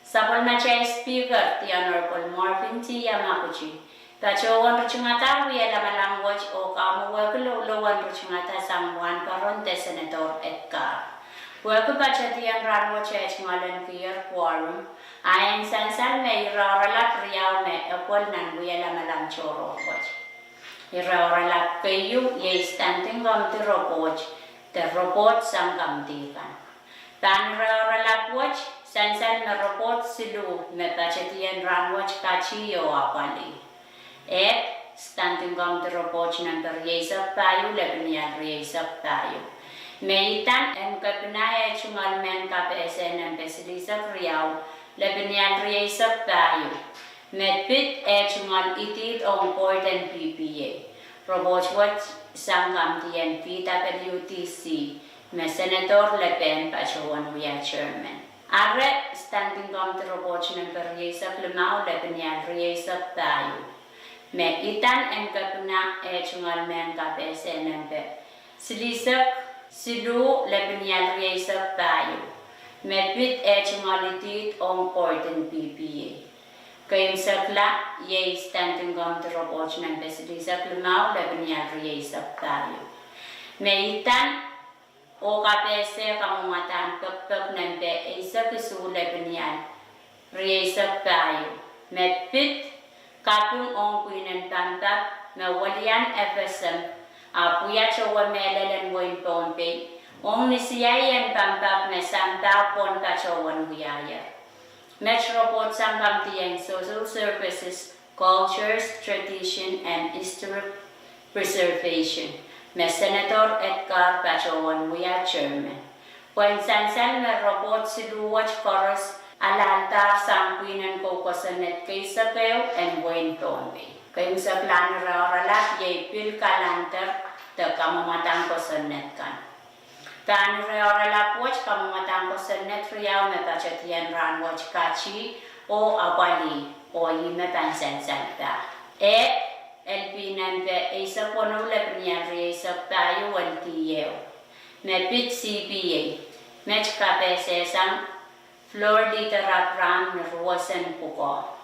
Sapwellimatail Speaker, the Honorable Marvin T. Yamaguchi, patohwan ritingadahr wie lamalam wet oh kamwowehki loulou en ritingada sang wahnpoaron de Senator Edgar. Pwehki pahtedien rahn wet eh tungoal en kiher quorum, a en sansal me ire oaralap riau me epwel nan wie lamalam tohrohr wet. Ire oaralap keieu iei Standing Committee report de report sang committee kan. Pahn ire oaralap wet sansal me report siluh me pahtedien rahn wet katido apwalih. Ehk, Standing Committee report nempe rieisek pahieu lepinial rieisek pahieu, me idan en kepina eh tungoal mehn kapehse nempe silihsek riau lepinial rieisek pahieu, me pid eh tungoal idihd ong board en P P A. Report wet sang committee en P W D C, me Senator Lepehn patohwan wia chairman. Are Standing Committee report nempe rieisek limau lepinial rieisek pahieu, me idan en kepina eh tungoal mehn kapehse nempe silihsek siluh lepinial rieisek pahieu, me pid eh tungoal idihd ong board en P P A. Keimwsekla iei Standing Committee report nempe silihsek limau lepinial rieisek pahieu, me idan oh kapehse kamwomwadahn pekipek nempe eisek isuh lepinial rieisek pahieu, me pid kaping ong pwihn en pampap me welian F S M, ahpw wia towe mehlel en wehin Pohnpei, ong nisiai en pampap me sampah pwon patohwan wiahier. Met report sang committee en Social Services, Cultures, Tradition and History Preservation, me Senator Edgar patohwan wia chairman, pwehn sansal me report siluh wet koaros alahldahsang sang pwihn en kou kosonned keisek ehu en wehin Pohnpei. Keimwseklahn ire oaralap iei pil calendar de kamwomwadahn kosonned kan. Pahn ire oaralap wet kamwomwadahn kosonned riau me pahtedien rahn wet katido oh apwalih, oh ih me pahn sansal pah. E, L P nempe eisek weneu lepinial rieisek pahieu, L D ehu, me pid C P A, met kapehse sang Floor Leader Abraham ni ruohsen pwukoa,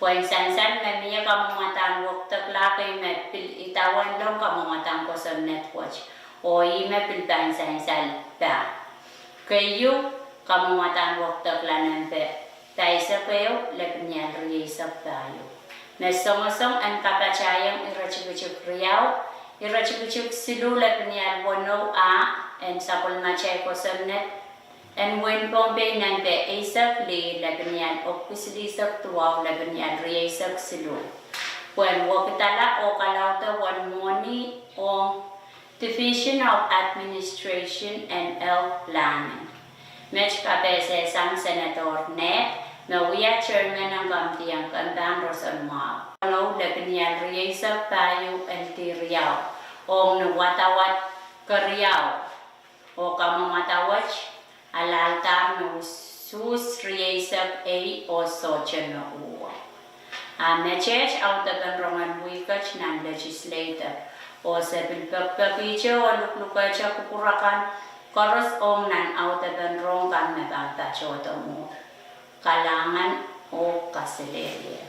pwehn sansal me mie kamwomwadahn wekidekla kei me pil idawehn lohng kamwomwadahn kosonned wet, oh ih me pil pahn sansal pah. Keieu, kamwomwadahn wekidekla nempe pahisek ehu lepinial rieisek pahieu, me songosong en kapatahieng iretikitik riau, iretikitik siluh lepinial weneu a, en sapwellimatail kosonned en wehin Pohnpei nempe eisek lih lepinial epwiki silihsek duwau lepinial rieisek siluh, pwehn wekidala oh kalaude wen mwohni ong Division of Administration and Health Planning. Met kapehse sang Senator Ned, me wia chairman en committee en kempahn roson mwahu. Weneu lepinial rieisek pahieu, L D riau, ong ni wadawad keriau, oh kamwomwada wet alahldahsang me us- Suhs rieisek ehu oh sohte me uhwong. A meteht audepen rongen wihket nan legislature, oh se pil pekipekihte oh luklukehte kupwur akan koaros ong nan audepen rong kan me pahn patohdo mwuhr. Kalahngan oh kaselehlie.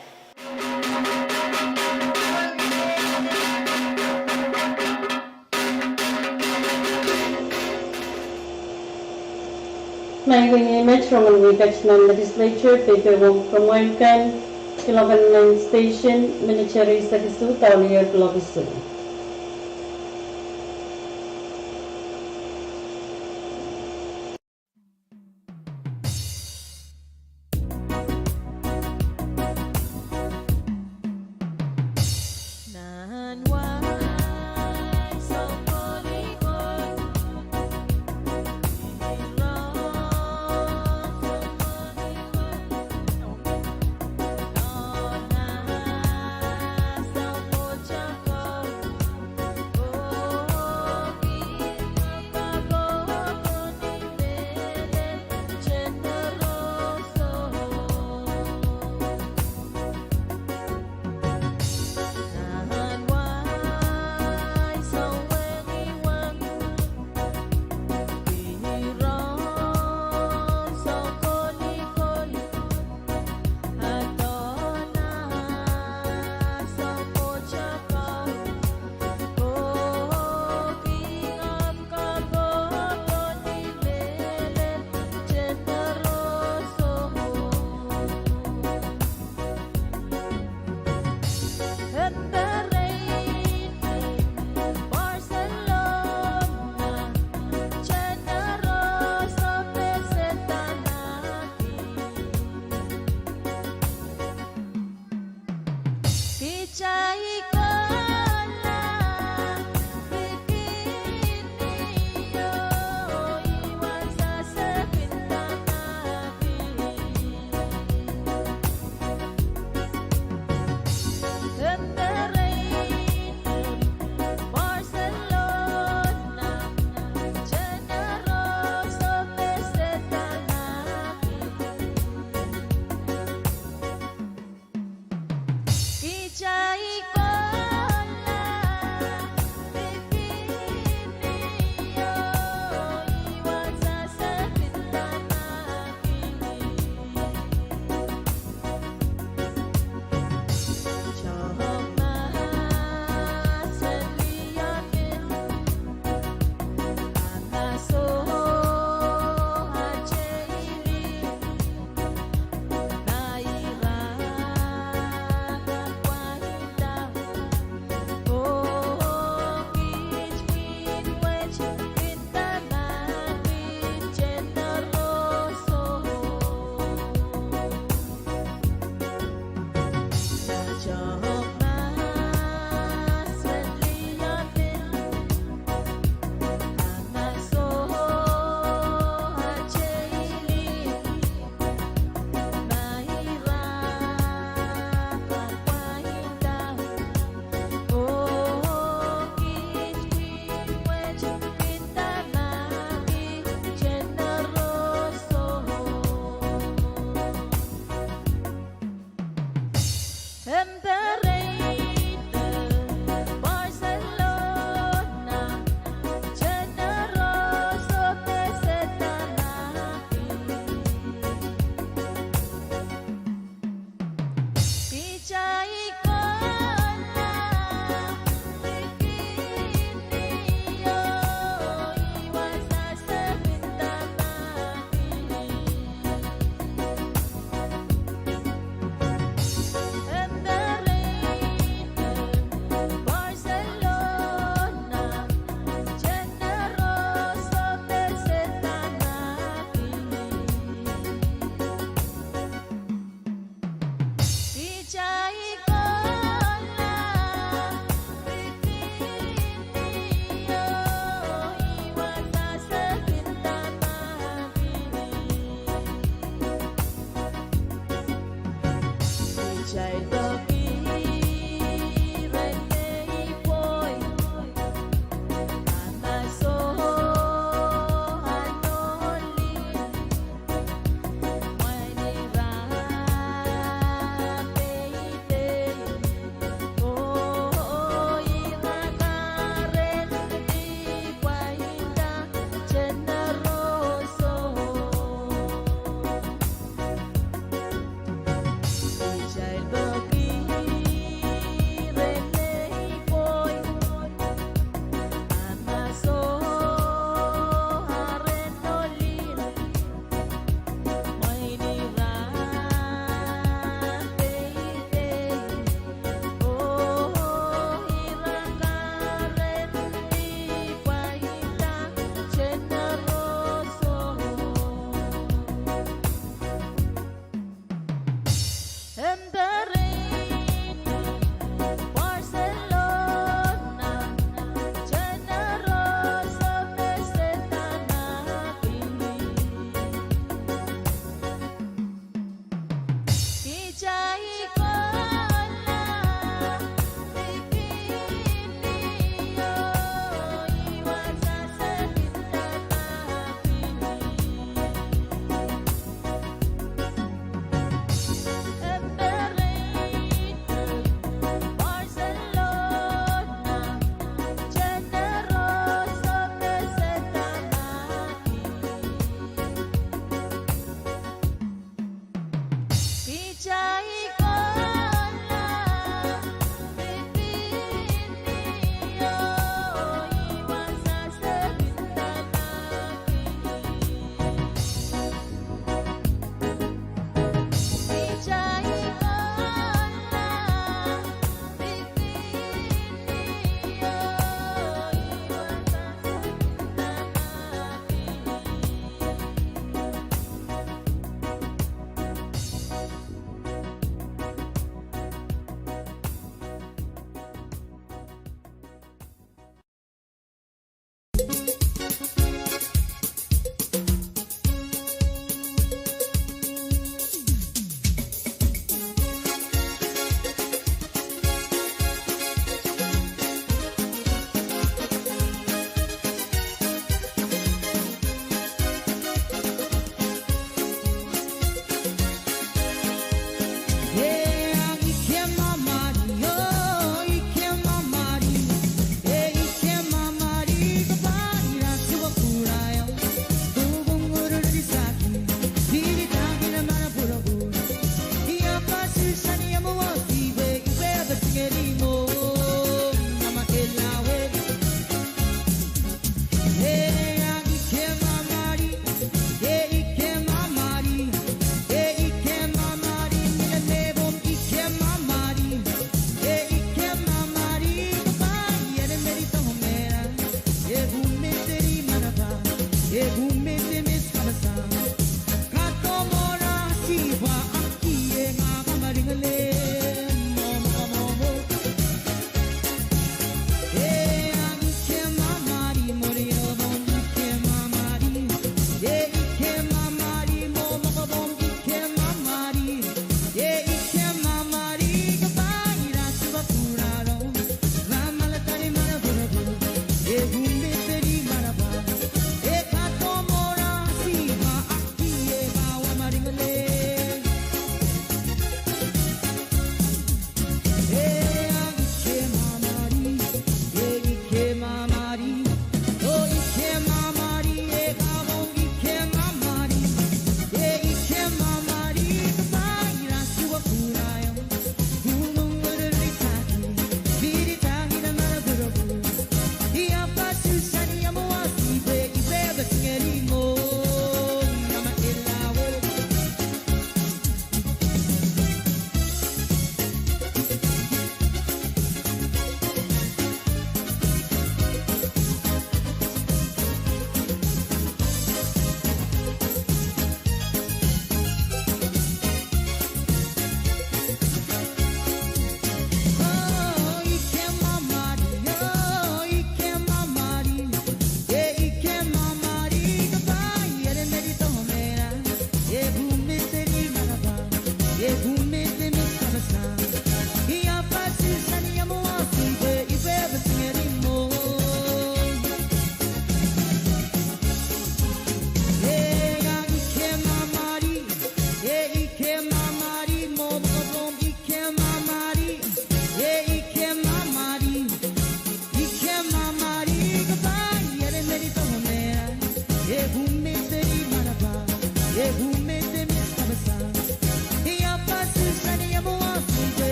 Maing, iei met rongen wihket nan legislature, peipe wong kemwehn kan, kiloak en nan station, minit rieisek isuh, dahlia kiloak isuh.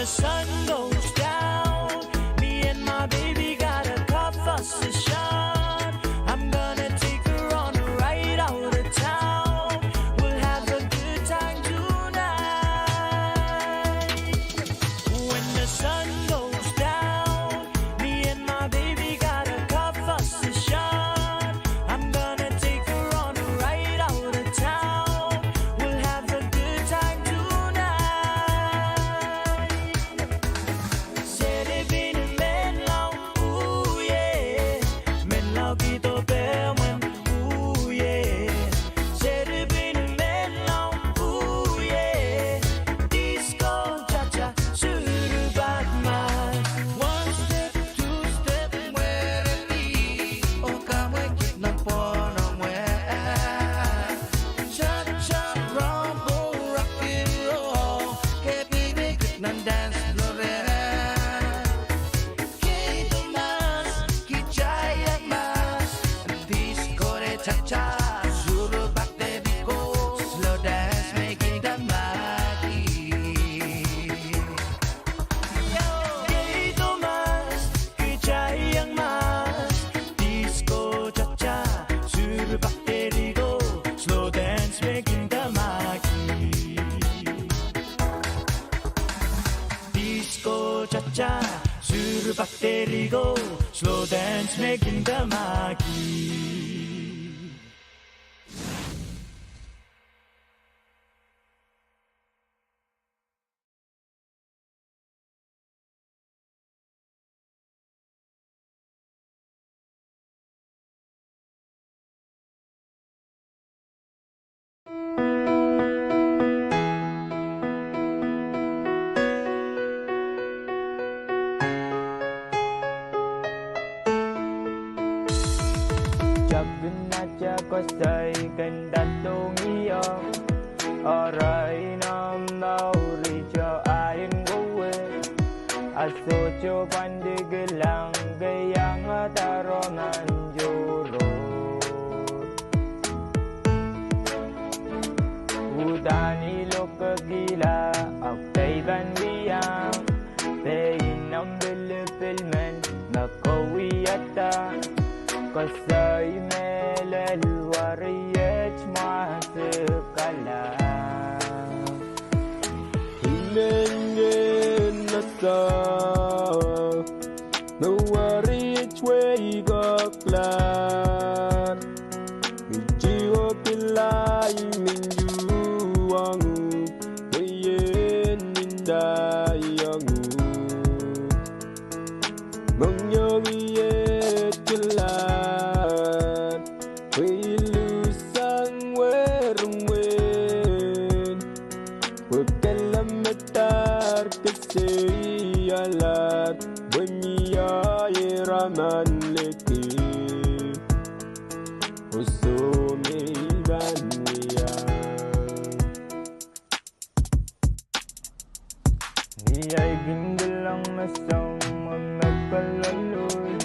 The sun goes down, me and my baby got a conversation. I'm gonna take her on a ride out of town. We'll have a good time tonight. When the sun goes down, me and my baby got a conversation. I'm gonna take her on a ride out of town. We'll have a good time tonight. Seri pin menlau, ooh yeah. Menlau kihdo pehmwen, ooh yeah. Seri pin menlau, ooh yeah. Disco cha-cha, suru pak mas. One step, two step, mwereki, oh kamwekid nan pwohnomwe. Cha-cha, rumble, rock and roll, kepiniki nan dance floor. Keido mas, kitail iang mas, disco de cha-cha, suru pak de rigo, slow dance me kin damaki. Keido mas, kitail iang mas, disco cha-cha, suru pak de rigo, slow dance me kin damaki. Disco cha-cha, suru pak de rigo, slow dance me kin damaki. Jakin aja koasoi kin dadohng ie, arail nan mour ijo ain kowe. A sohte pahn dikilang ke iang adaro nan tohrohr. Uhdahn I lokekihla, ahpw kitail pahn wiahiong pein omw pilipil men me kowiada. Koasoi mehlel weriet mwahs kala. I men ien ese me weriet wehi koklahr. Mihmi oh kilang, I men tuhwong uhk, pwe I en ndahiong uhk. Mohngiong ie kilang, pwe I luhsang werimwen. Pwe kelehpw me dahr kesehialahr, pwe mie iraman liki. Oh soh me I pahn wia. Ni ahi kin kilang me soangen me kaloaloi,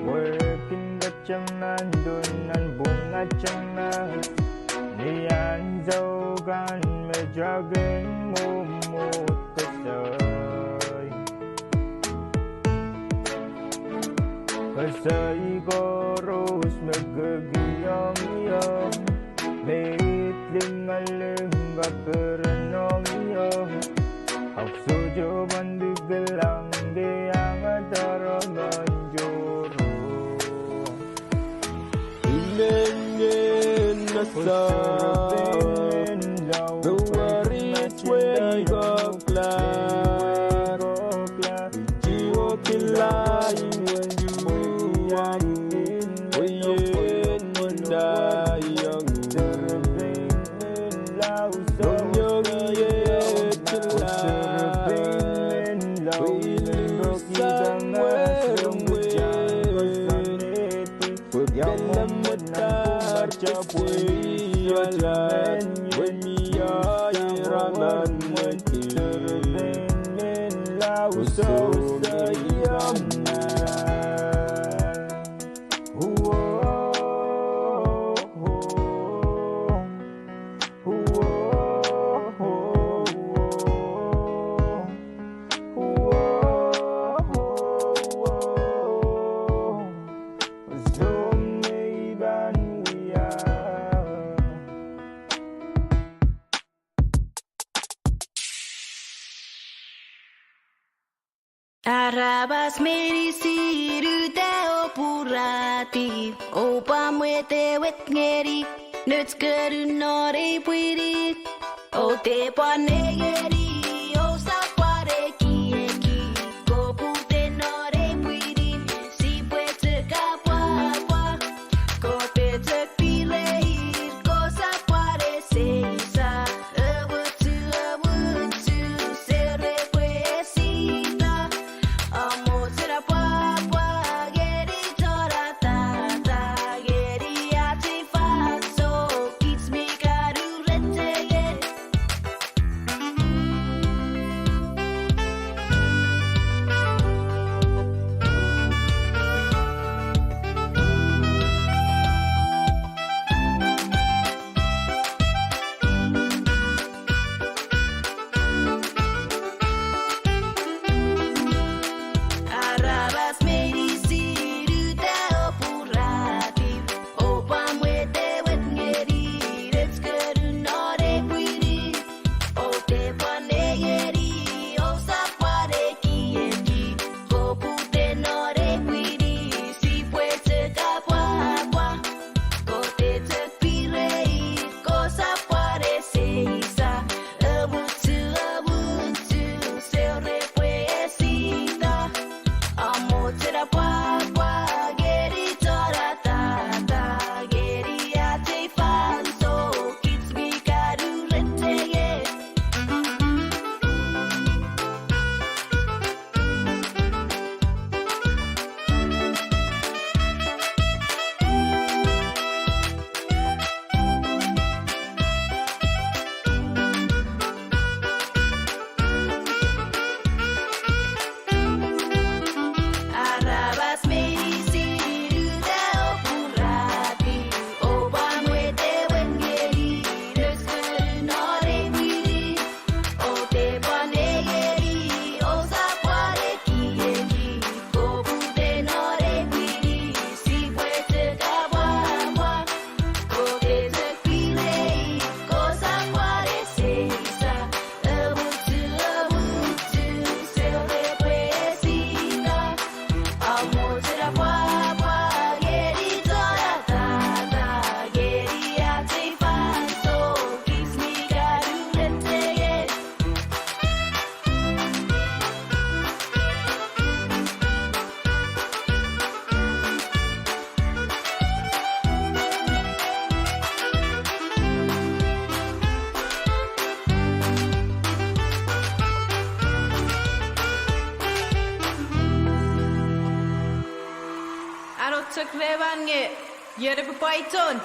wehwehki katamando nan pwung atamas. Ni ansou kan me takin mwomwohd koasoi. Koasoi koaros me kekihong ie, me id lingaling kaperen ong ie. Ahpw sohte pahn dikilang ke iang adaro nan tohrohr. I men ien ese me weriet wehi koklahr. Mihmi oh kilang, I men tuhwong uhk, pwe I en ndahiong uhk. Mohngiong ie kilang, pwe I luhsang werimwen. Pwe kelehpw me dahr kesehialahr, pwe mie iraman liki. Aramas meinisin uhdahn pwurehdi, oh pwamwehdi wet ngeni, nohte ketin nohn ei pwinin, oh de pwand ngeni, oh sapwade kieki, kopwuhd en nohn ei pwinin, sipwe teka pwapwa. Koh pete pireir, koh sapwade seisa, ewe tu, ewe tu, sere pwe esita. Amwo tera pwapwa, ngeni tohnadahda, ngeni ahtei fansoun, kit mi kaduretengei. Aramas meinisin uhdahn pwurehdi, oh pwamwehdi wet ngeni, nohte ketin nohn ei pwinin, oh de pwand ngeni, oh sapwade kieki, kopwuhd en nohn ei pwinin, sipwe teka pwapwa. Koh pete pireir, koh sapwade seisa, ewe tu, ewe tu, sere pwe esita. Amwo tera pwapwa, ngeni tohnadahda, ngeni ahtei fansoun, kit mi kaduretengei. Aramas meinisin uhdahn pwurehdi, oh pwamwehdi wet ngeni, nohte ketin nohn ei pwinin, oh de pwand ngeni, oh sapwade kieki, kopwuhd en nohn ei pwinin, sipwe teka pwapwa. Koh pete pireir, koh sapwade seisa, ewe tu, ewe tu, sere pwe esita. Amwo tera pwapwa, ngeni tohnadahda, ngeni ahtei fansoun, kit mi kaduretengei. Ahn ottek me pahn nge, iere pwe pwaidon.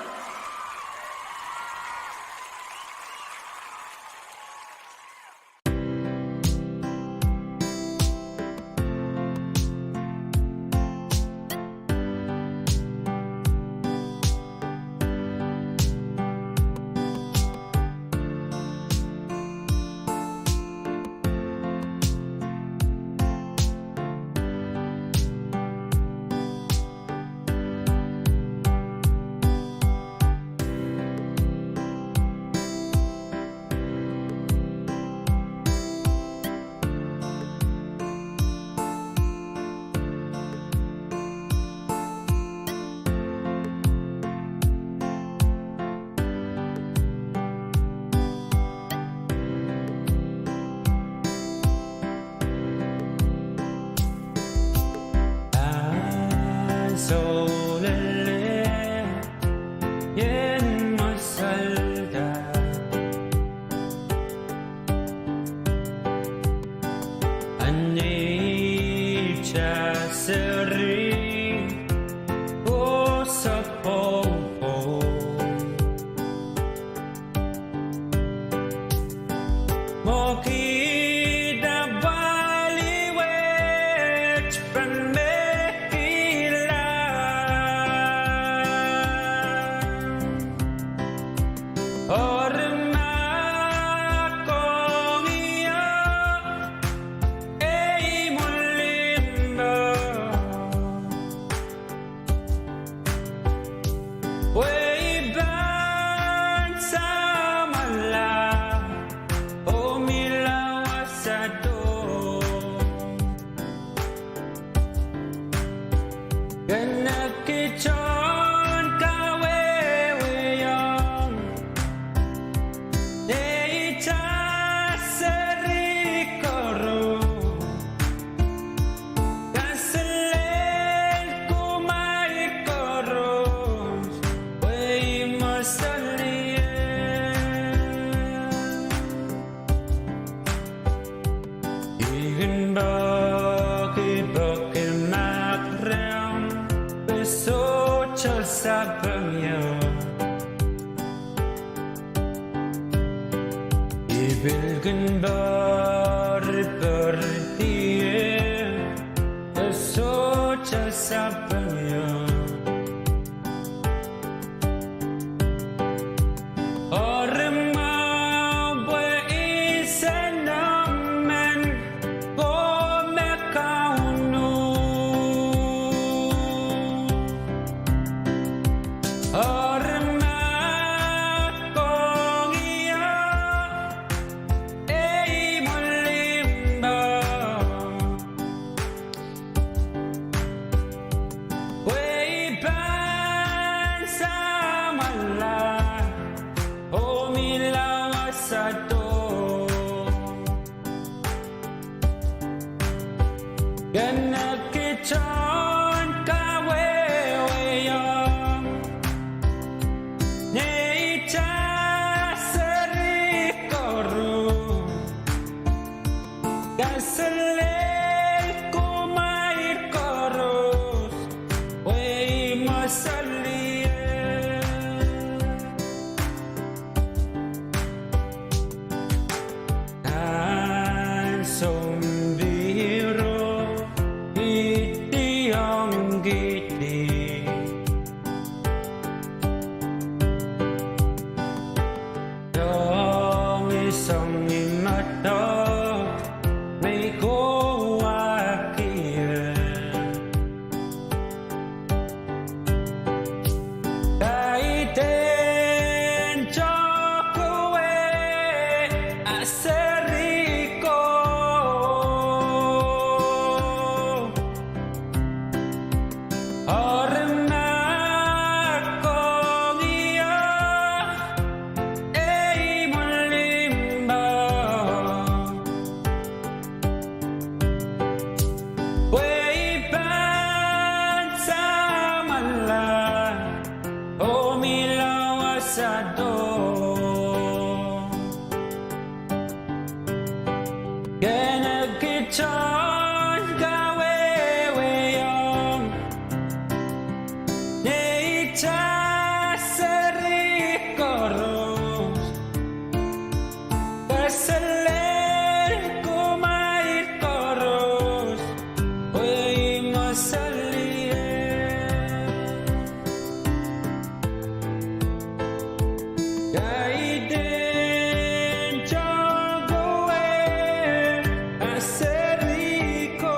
Ahn souleng ien me salda, ahn neitail seri oh sapwopwou. Mwo kihda pali wet pahn mehkihla. Eri ma komw ie ei mwulimwo, pwe I pahn samwala oh mihla Nin poarpoar die, e sohte sapeng ie. Eri mwahu pwe I sehse emen pwoh me Kauno. Eri ma koahiek ei mwolimpo, pwe I pahn samwala oh mihla wasado. Kene kitail en kawehwehiong neitail seri koaros, kaselel kumwail koaros, pwe I mwosel ie. Nan sounpihro I diongkihdi, soangen imwadok me I kohwahki ie. Kaidehn tohkowe a seri ko. Eri ma koahiek ei mwolimpo, pwe I pahn samwala oh mihla wasado. Kene kitail en kawehwehiong neitail seri koaros, kaselel kumwail koaros, pwe I mwosel ie. Kaidehn tohkowe a seri ko.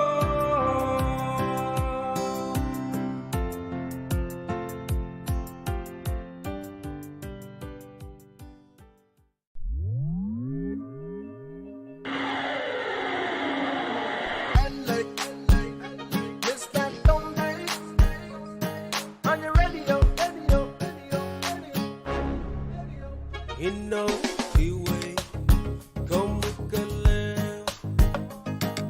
Are you ready? Inou kiwei, komwi kelehpw,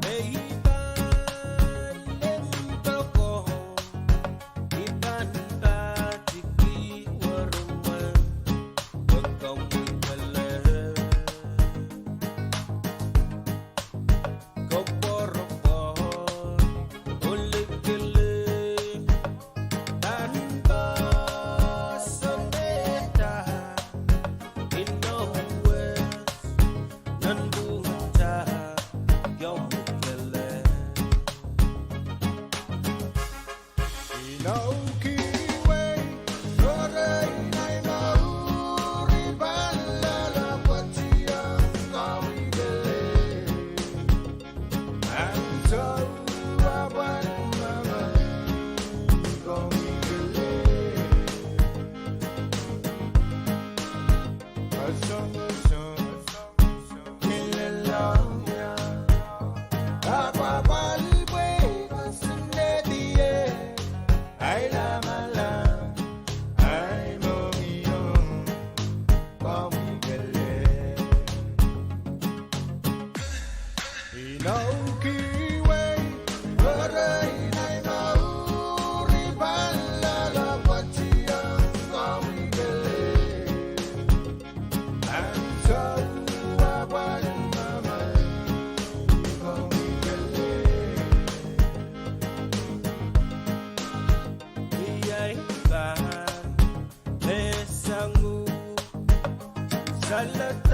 me I pahn limpoak, I pahn patiki weremwe, pwe komwi kelehpw. Koapworopwor oh likilik, nan poahsoan mehte, inou wet, nan pwungatail, komwi kelehpw. Inou kiwei, doarein ahi mour I pahn loalopwoationg komwi kelehpw. Ansou ahpw ahn mwomwen komwi kelehpw. Asongoson, I lelohng ie, ahpw apwalih pwe I koasoanehdi ie, ahi lamalam, ahi mohngiong, komwi kelehpw. Inou kiwei, doarein ahi mour I pahn loalopwoationg komwi kelehpw. Ansou ahpw ahn mwomwen komwi kelehpw. Iei pahn mehsang uhk, saledek,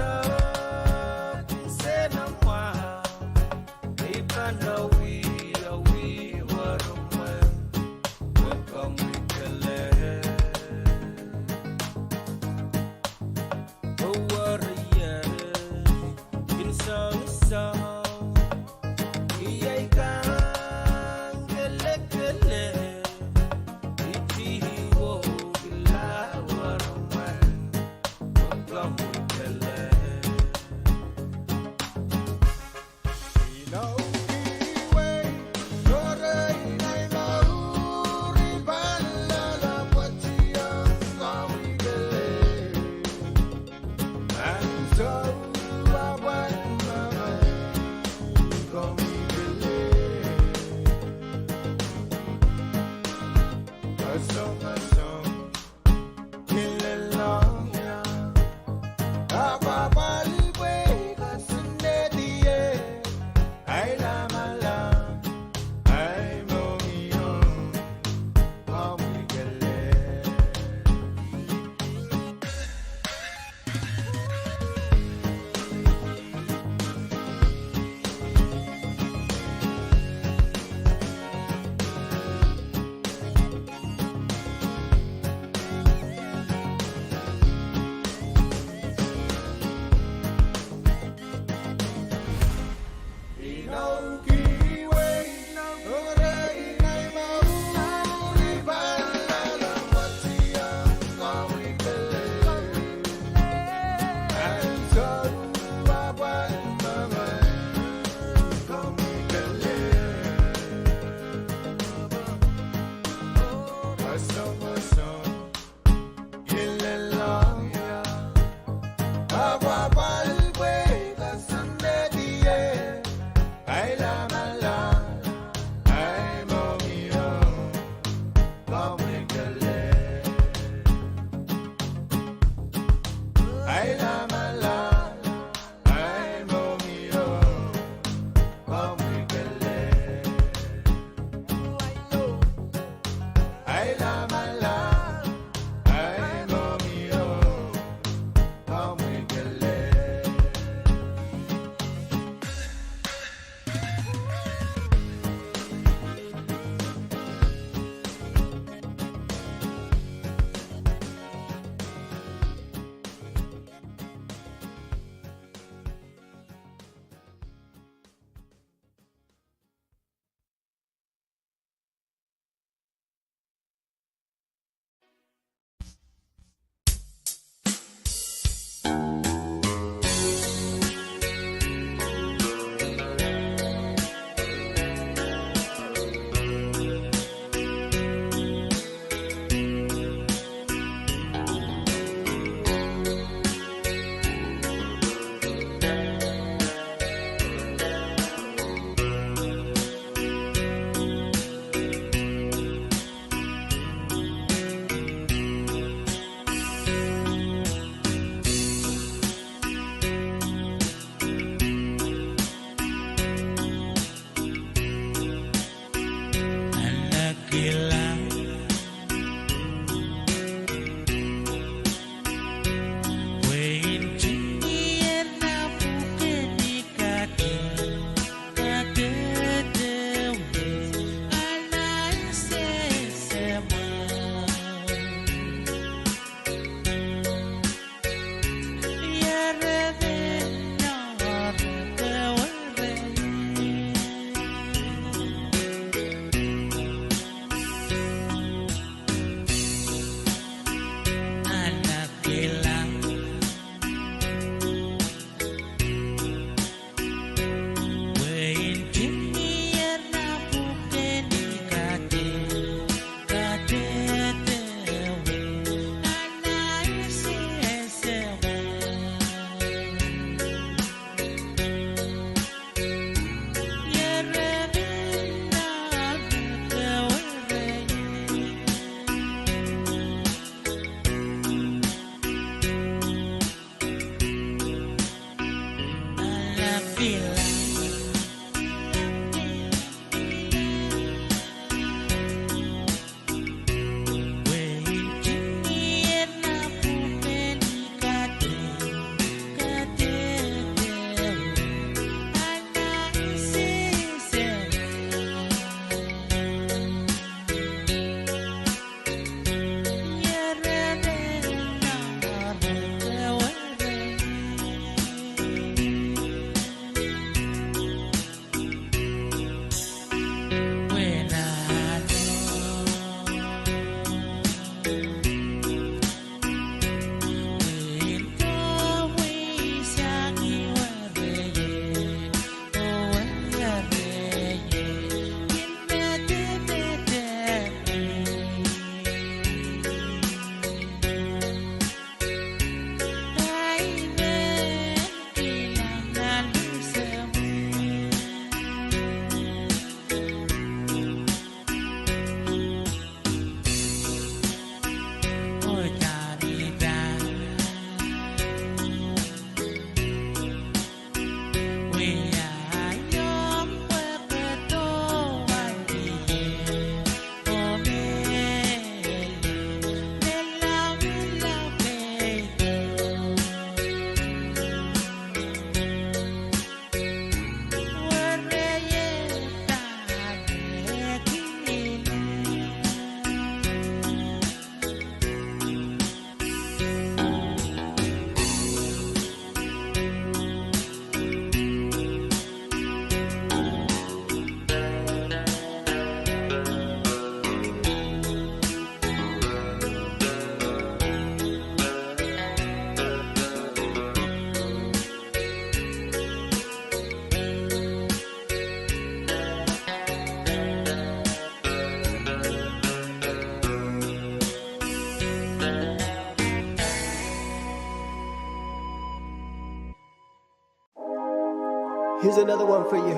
Here's another one for you.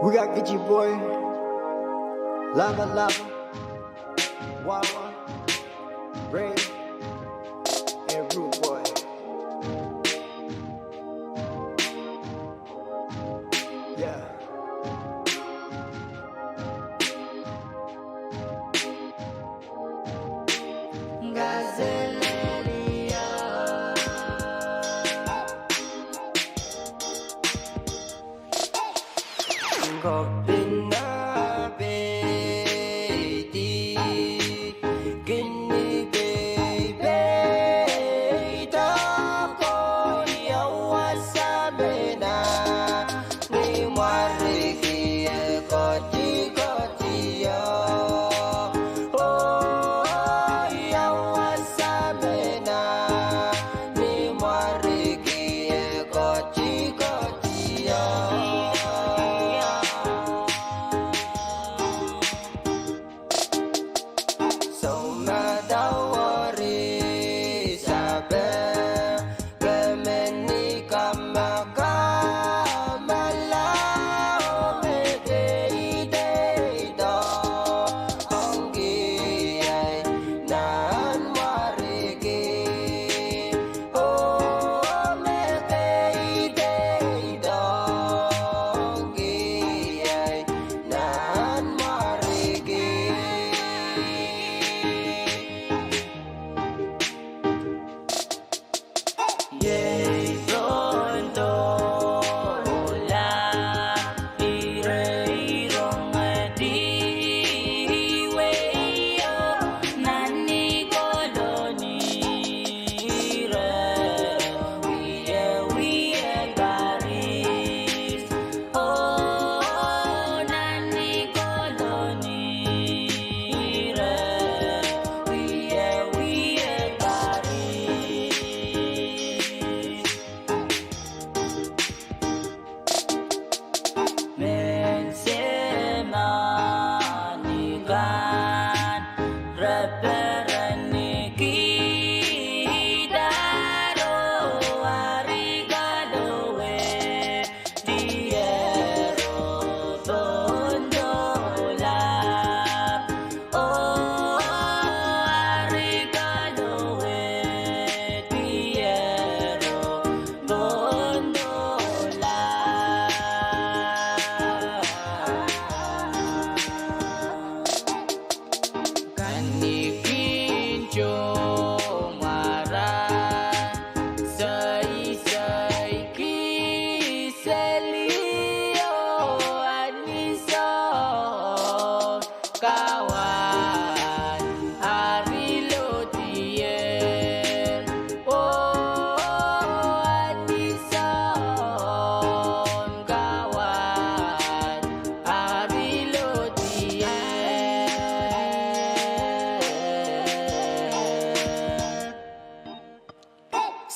We got Gitchy Boy, Lava Lava, Wawa, Ray, and Rude Boy. Yeah.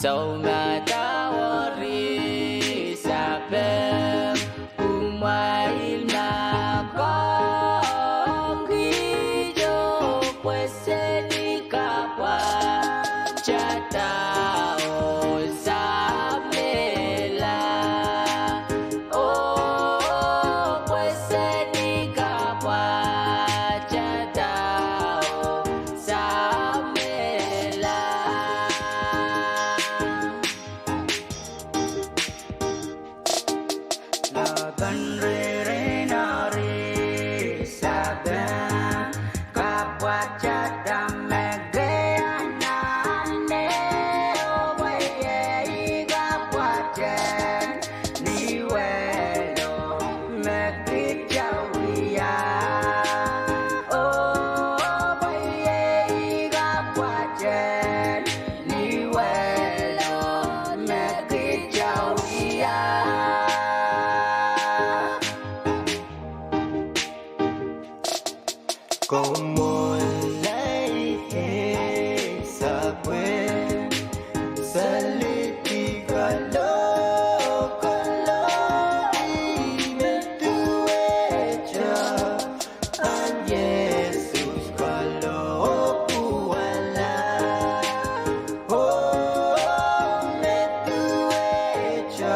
Soumwadau Risabel, kumwail me koaros kiht oh pweseni kapwatahda oh samwala. Oh pweseni kapwatahda oh samwala. Lapalap rehn Risabel, kapwatahda me kei anahne, oh pwe iei kapwatahn ni wehlo me kiht wia. Oh pwe iei kapwatahn ni wehlo me kiht wia. Komoulaie sapwe, saliti kalohkohlo, ih me duwehte ahn Yesus kalohpwuwala. Oh me duwehte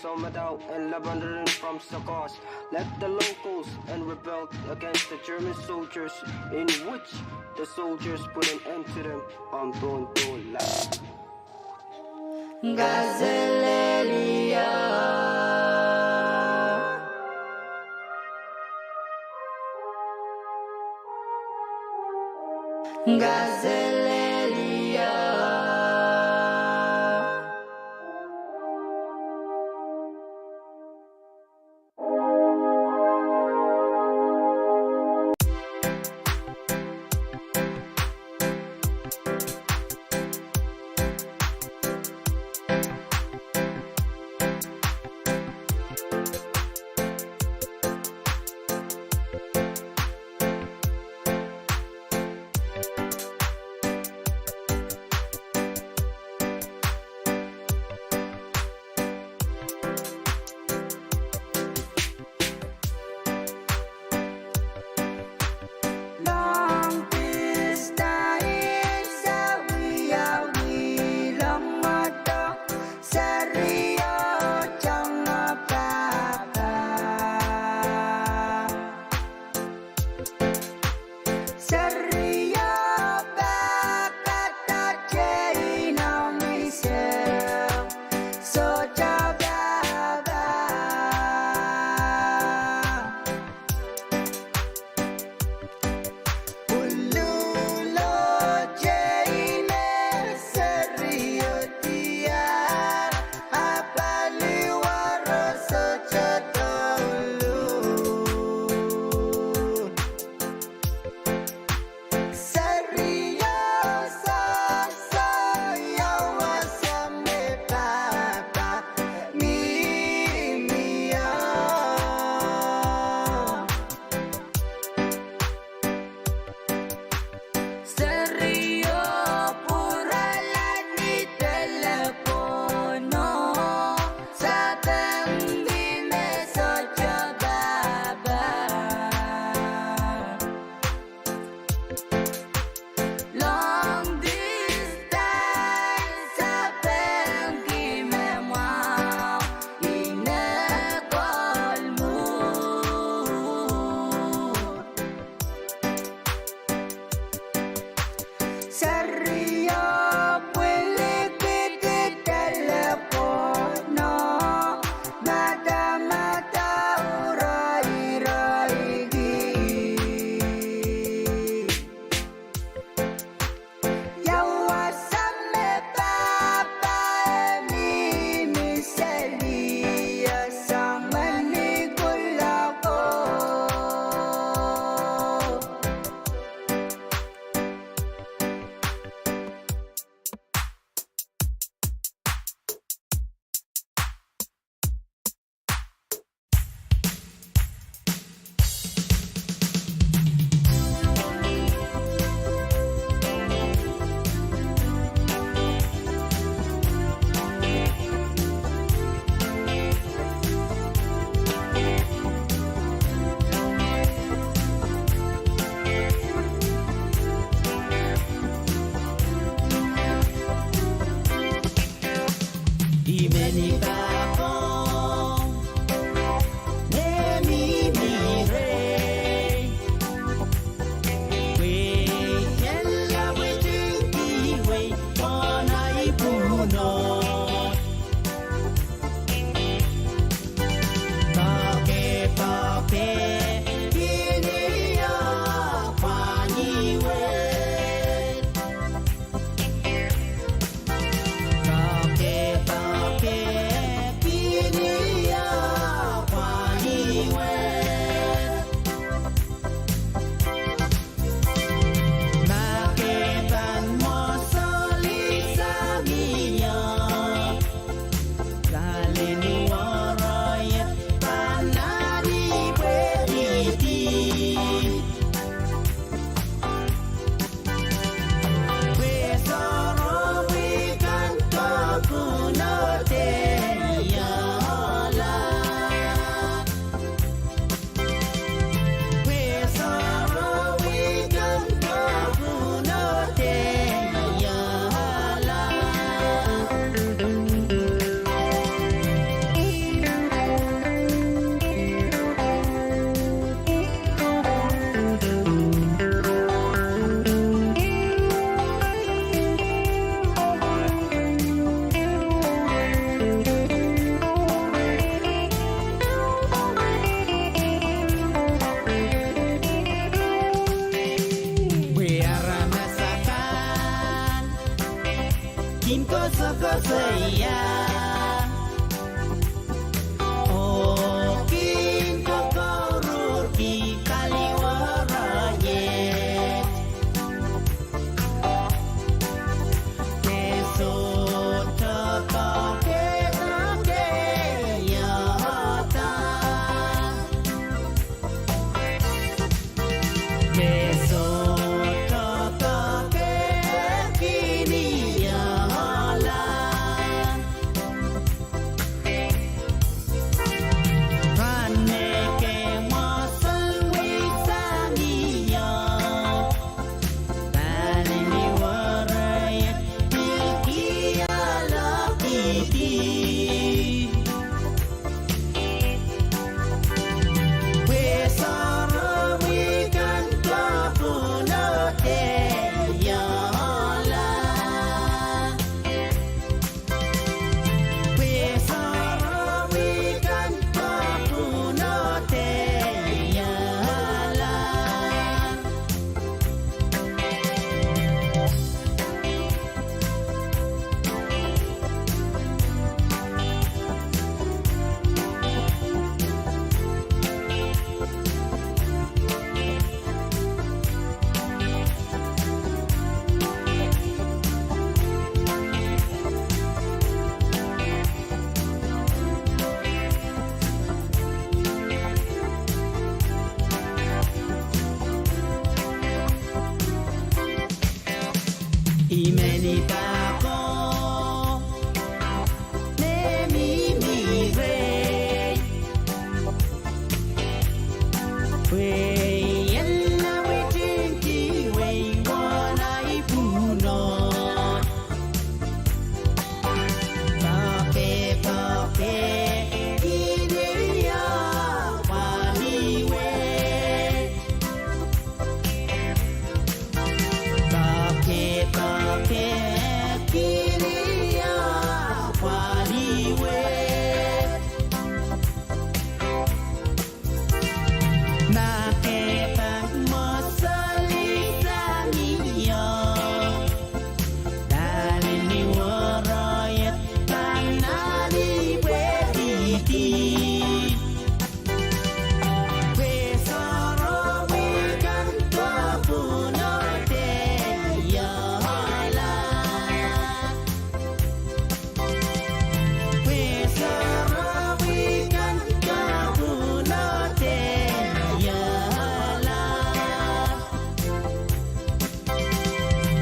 Somadao and Lebanon from Sakos led the locals and rebelled against the German soldiers, in which the soldiers put an end to them on Bondola. Gazelelio. Gazelelio.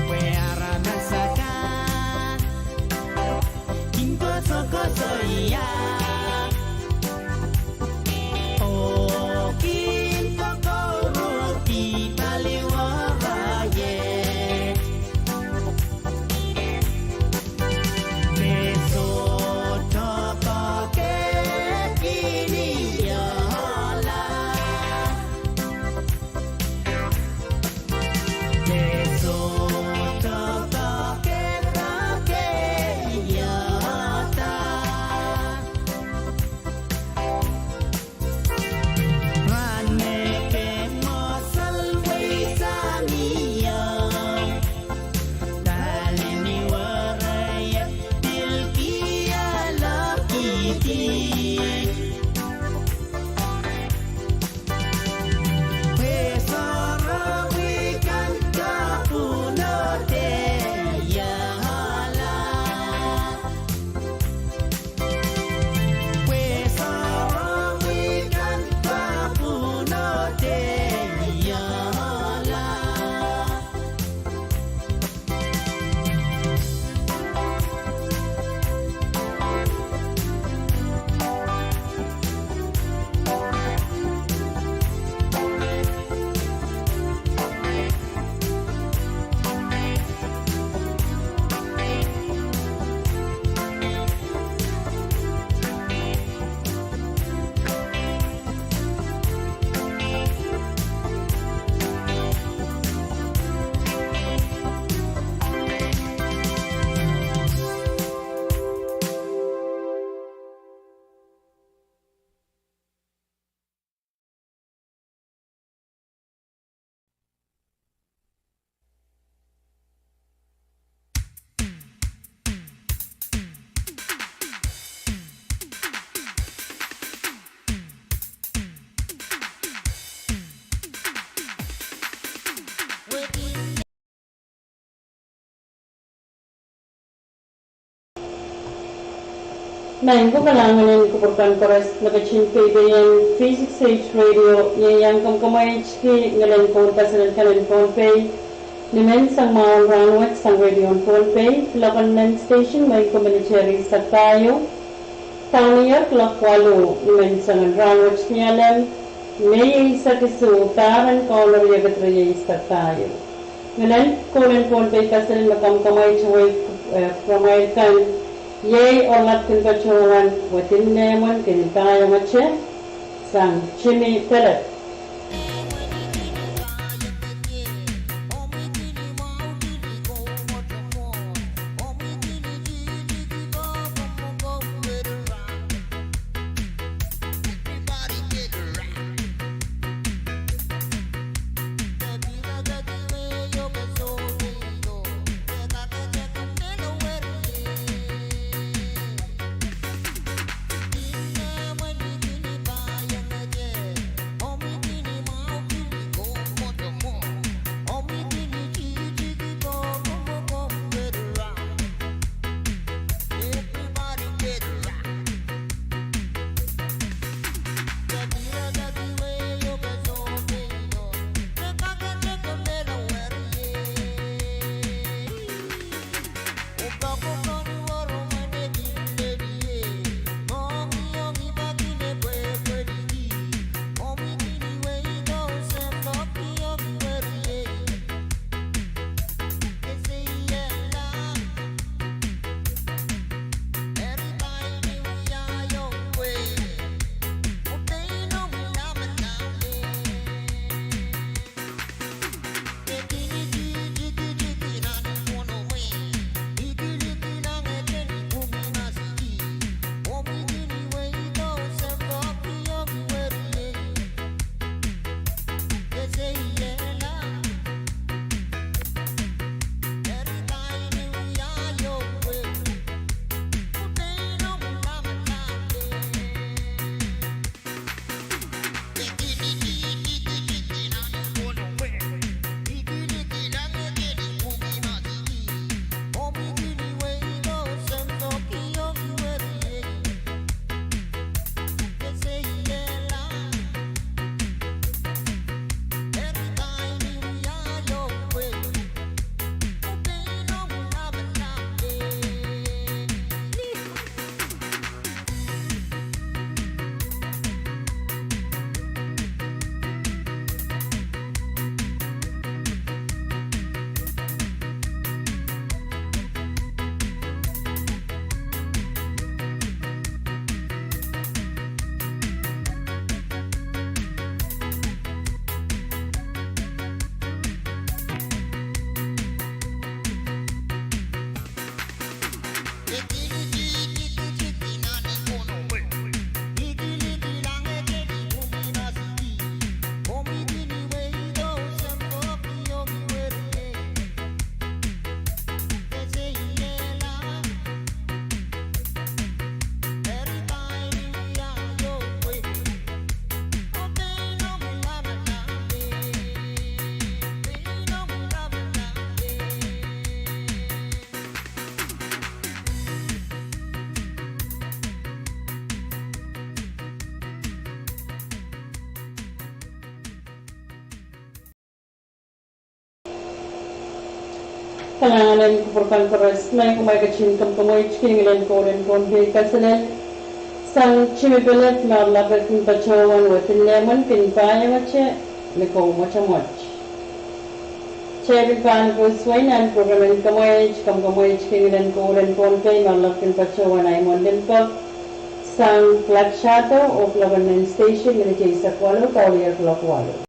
Pwe aramas akan kin kosokosoia, oh kin kokourki paliwar ie. Me sohte kokekinieiohla. Me sohte kokekinieiohla. Rahn me ke mosel wei sang io, pali ni were e pil kialohkidi. Pwe sarawi kan kapwunodeiala. Pwe sarawi kan kapwunodeiala. Maing ko, kalahngan en kupwur kan koaros me ketin peipeien Three six eight Radio, ieiang kamkamwaitki ngilen koul pasanen kan en Pohnpei. Ni menseng mwahu en rahnwet sang radio en Pohnpei, kuloak en men station, maing ko, me ni teri eisek pahieu. Kaunehier kuloak waluh ni menseng en rahnwet, ni alem Mei eisek isuh, pahr en Kauno riekid rieisek pahieu. Ngilen koul en Pohnpei pasanen me kamkamwaitki, eh, kupwuramwail kan, iei oaralap kin patohwan Wedin Nehmwen, kin pahieu mete sang Jimmy Philip. Kalahngan en kupwur kan koaros, ma kumwail ketin kamkamwaitki ngilen koul en Pohnpei kaselel sang timipelep me oaralap kin patohwan wehwehki lemmwen kin paiamwete me kou mwotomwot. Kitail pahn koasoai nan program en kamwaid, kamkamwaitki ngilen koul en Pohnpei me oaralap kin patohwan ahi mwohn limpoak sang Klakshado oh Klokon Main Station, minit eisek walu, kaulier kuloak walu.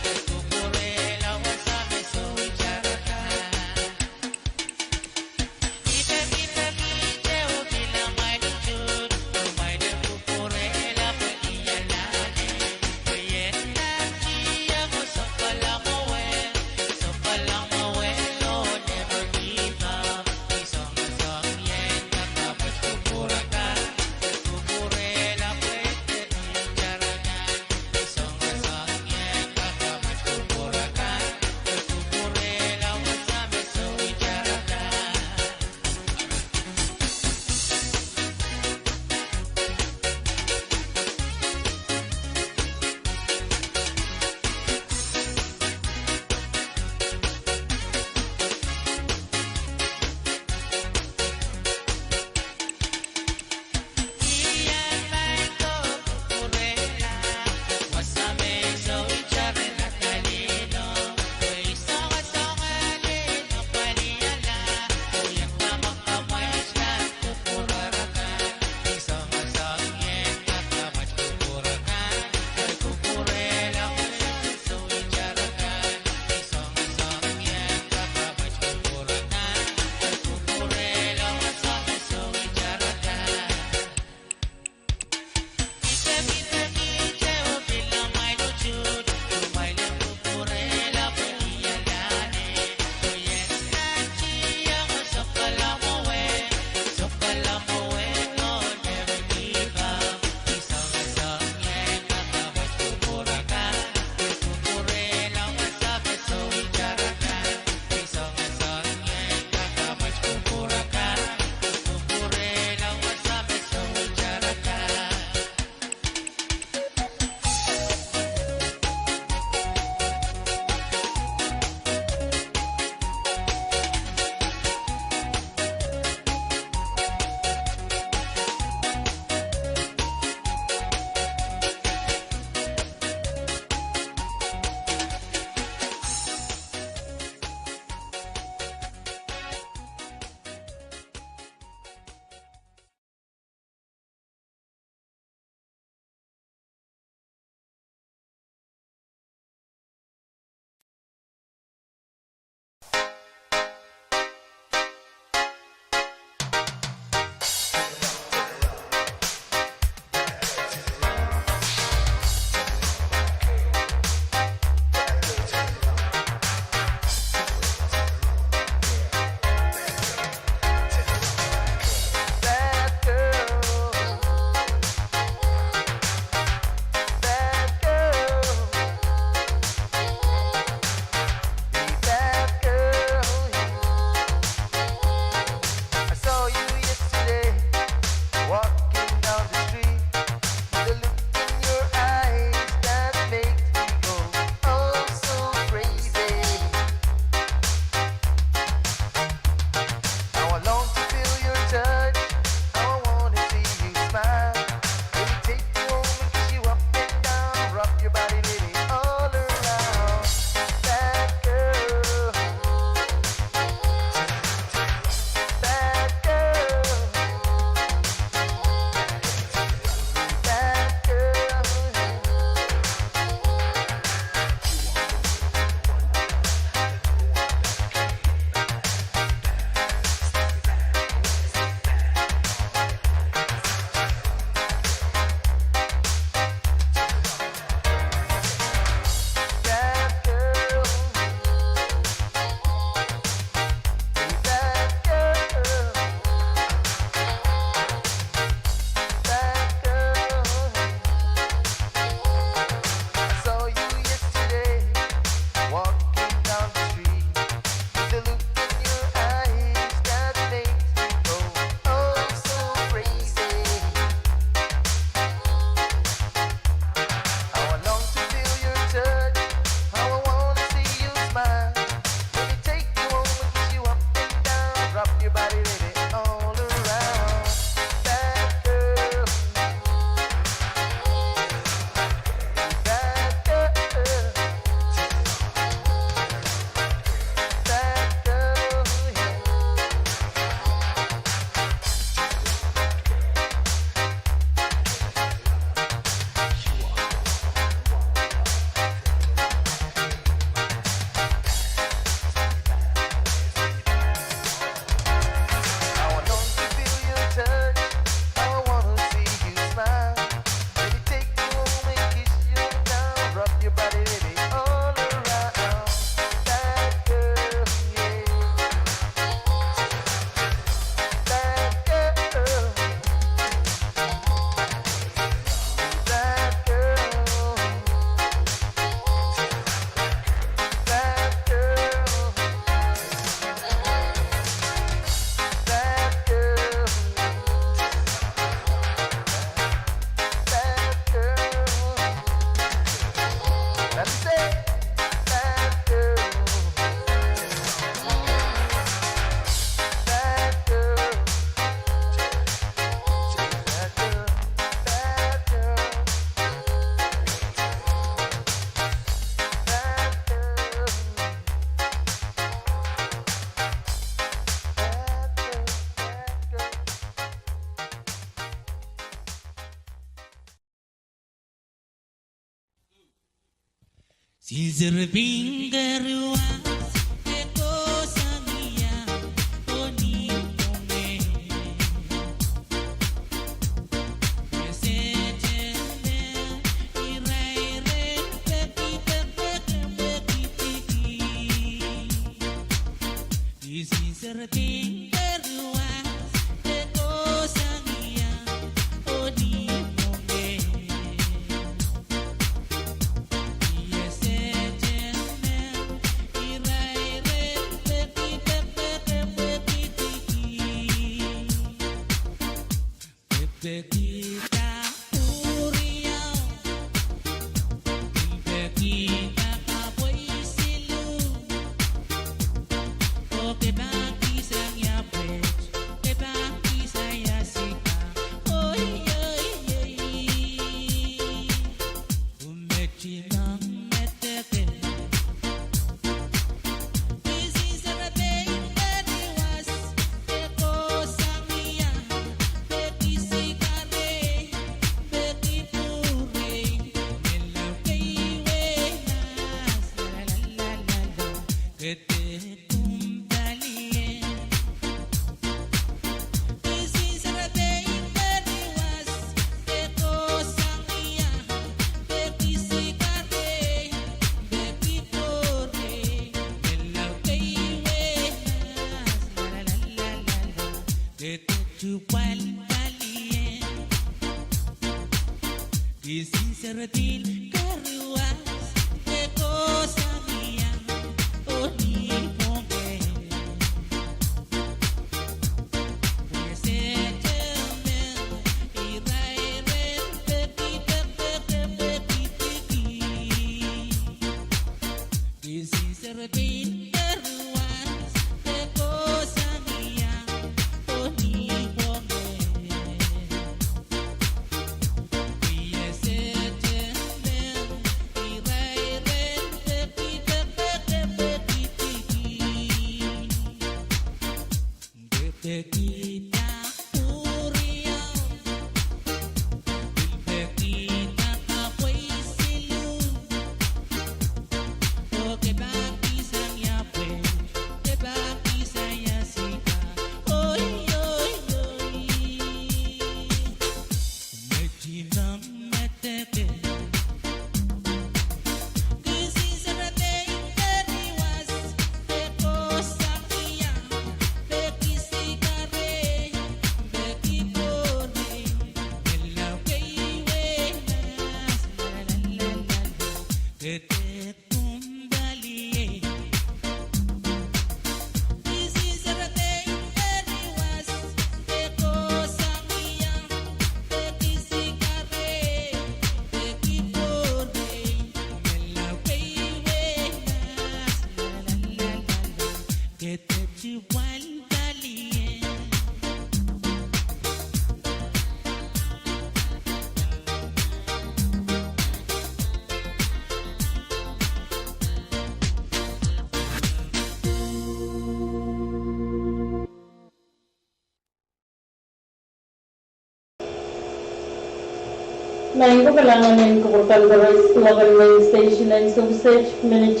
Maing ko, kalahngan en kupwur kan koaros. Kloak en main station en Sovset minit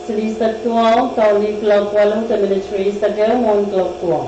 silisek duwau, kaun ih kloak waluh de minit rieisek ehu mwohn kloak duwau.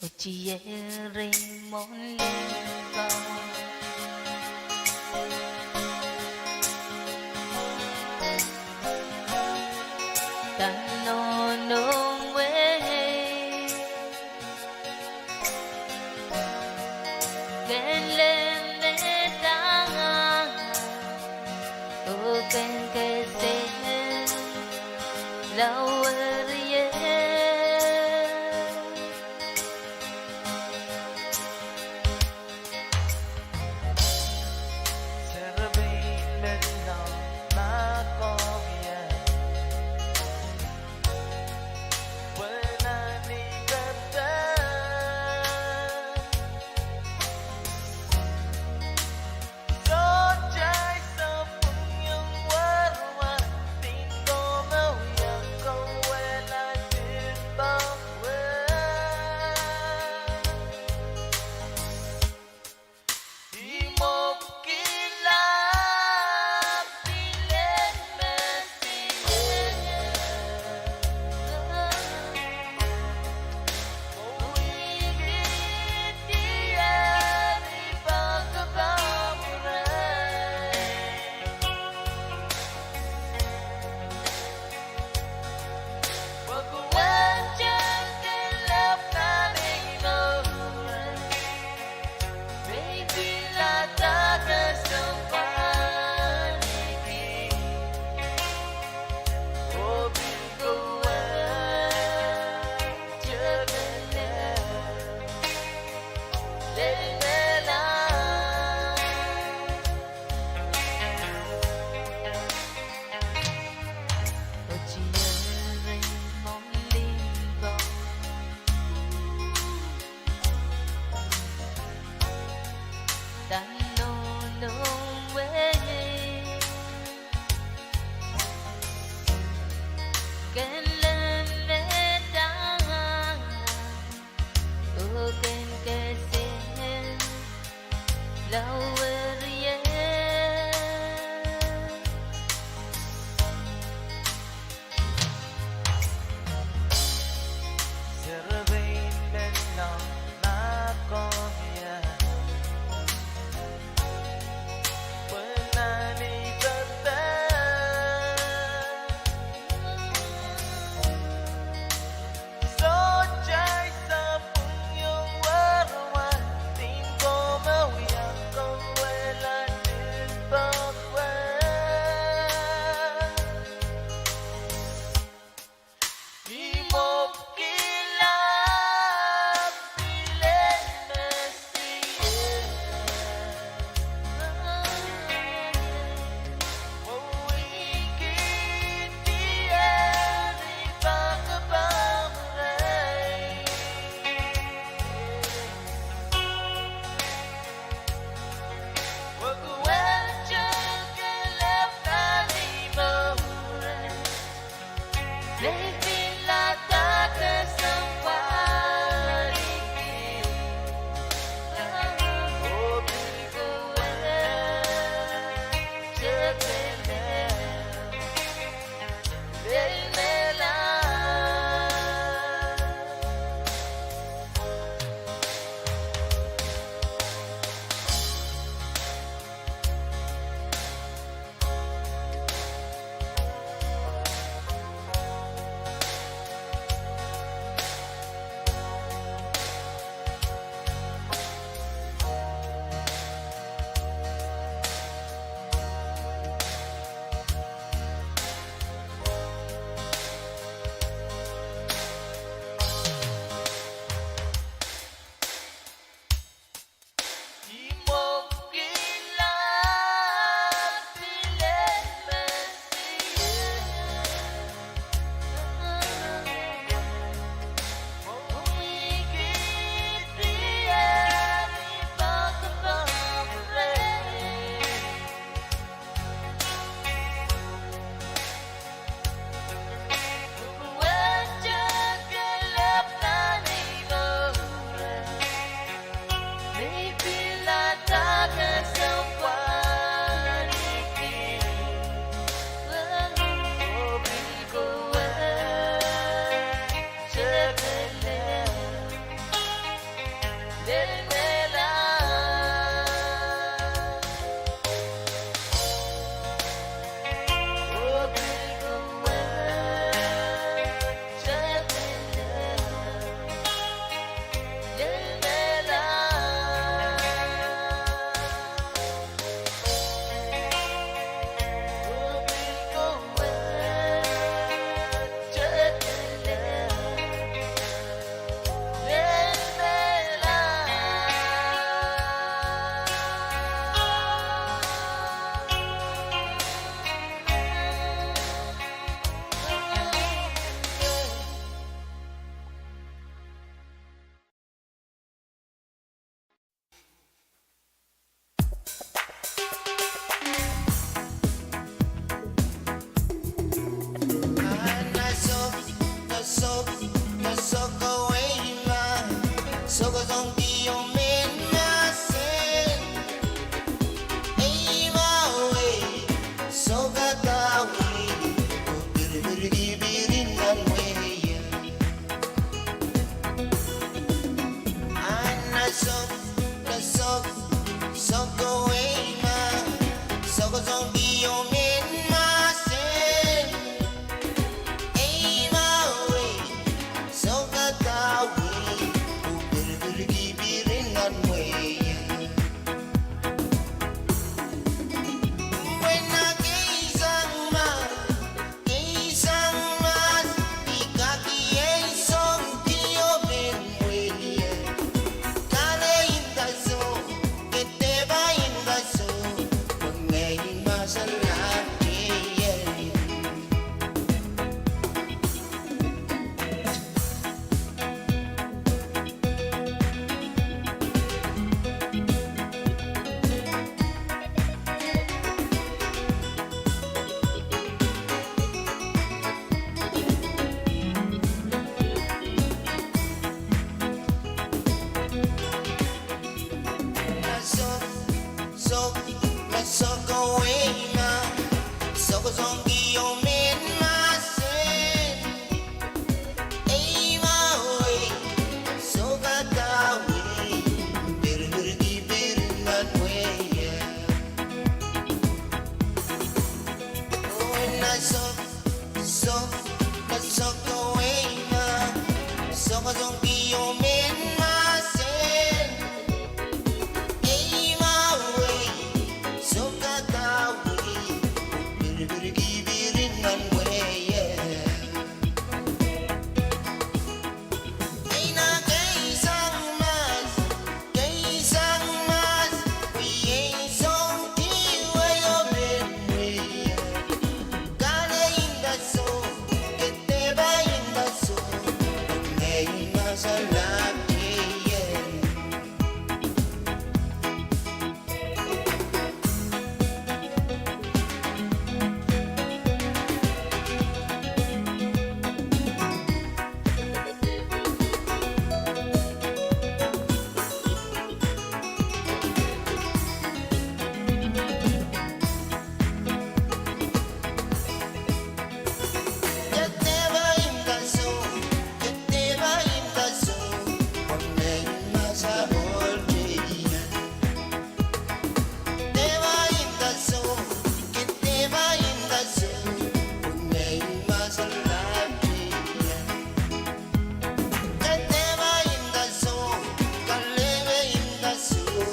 Otiere mwohn limpoak, pahn nohnohng wehi, ken leme dahng, oh ken kese lao weriei. Serepein men lao mahkohng ie, pwe nan ei pepehd sohte I sapwung iang werwer, pein komw wia kou Emen mahsen, eimah wei, soh kadawei, oh pirpirki pirin nan wei. Mwena keisang mahs, keisang mahs, I kak iei song di emen wei. Kale inda soh, ke dehpa inda soh, pwe ngehi mahsalahr ie. Soh, soh, me soh kawei ma, soh koasoandi emen mahsen. Eimah wei, soh kadawei, pirpirki pirin nan wei. Oh, na soh, soh, na soh kawei ma, soh koasoandi emen mahsen. Eimah wei, soh kadawei, pirpirki pirin nan wei. Eina keisang mahs, keisang mahs, iei song di emen wei. Kale inda soh, ke dehpa inda soh, pwe ngehi mahsalahr ie. Ke dehpa inda soh, ke dehpa inda soh, pwe ngehi mahsalahr ie. Dehpa inda soh, ke dehpa inda soh, pwe ngehi mahsalahr ie. Ke dehpa inda soh, kalehpe inda soh,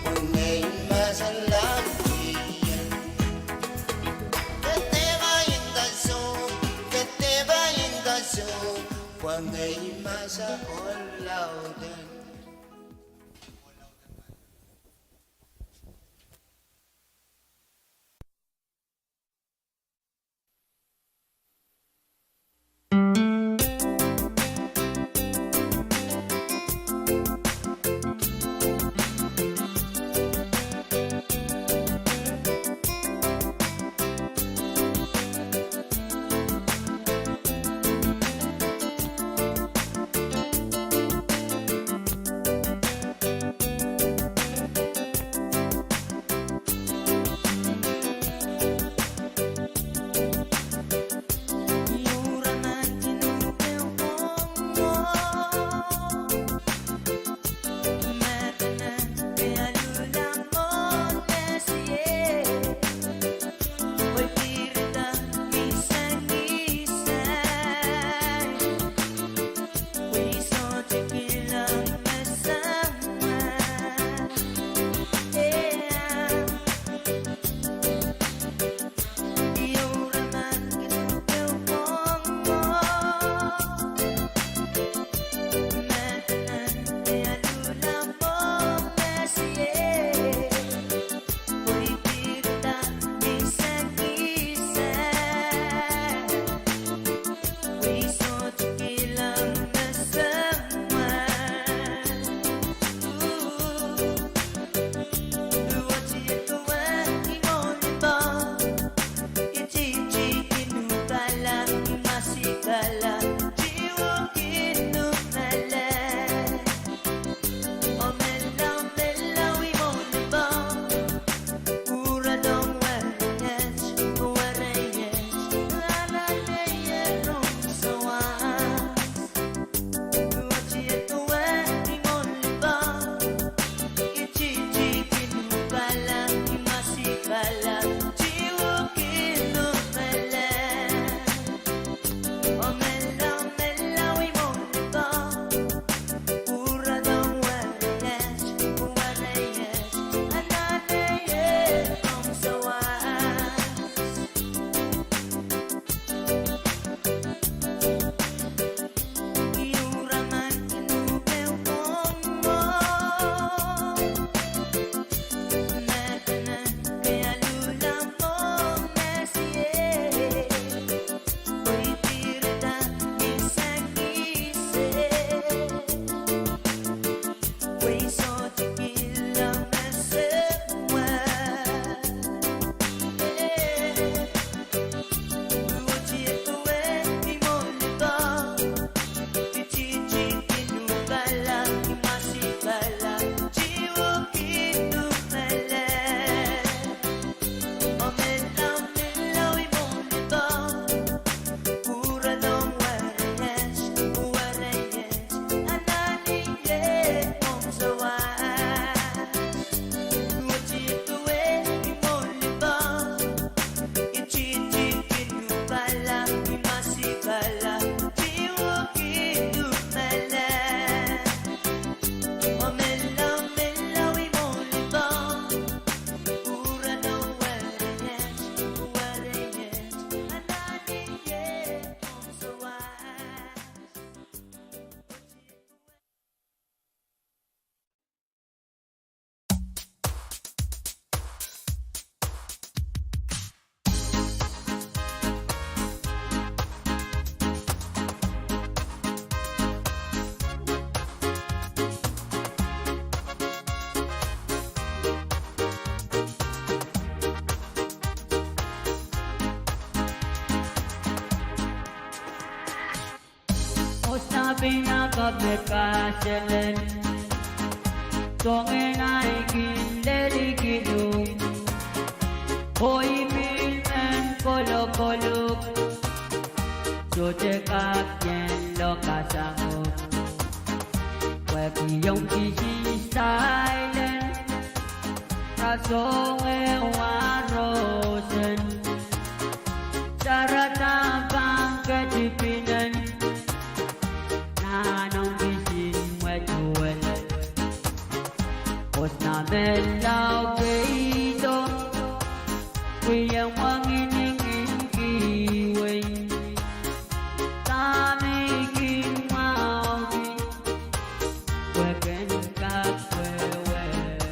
pwe ngehi mahsalahr ie. Ke dehpa inda soh, ke dehpa inda soh, pwe ngehi mahsalahr ie. Pina kak me kaselel, soangen ahi kin lelihkin uhk, oh I pil men kolokoluk, sohte kak ien lohkasang uhk. Pwehki ong kisin style en rasehng ehu rosen, sarada pahn ketipin en nan ong kisin mwetuwel. Osna me lao peido, pwe ien wangin ing kihwei, dahme I kin mwahuki, pwe ken kak wehwehki.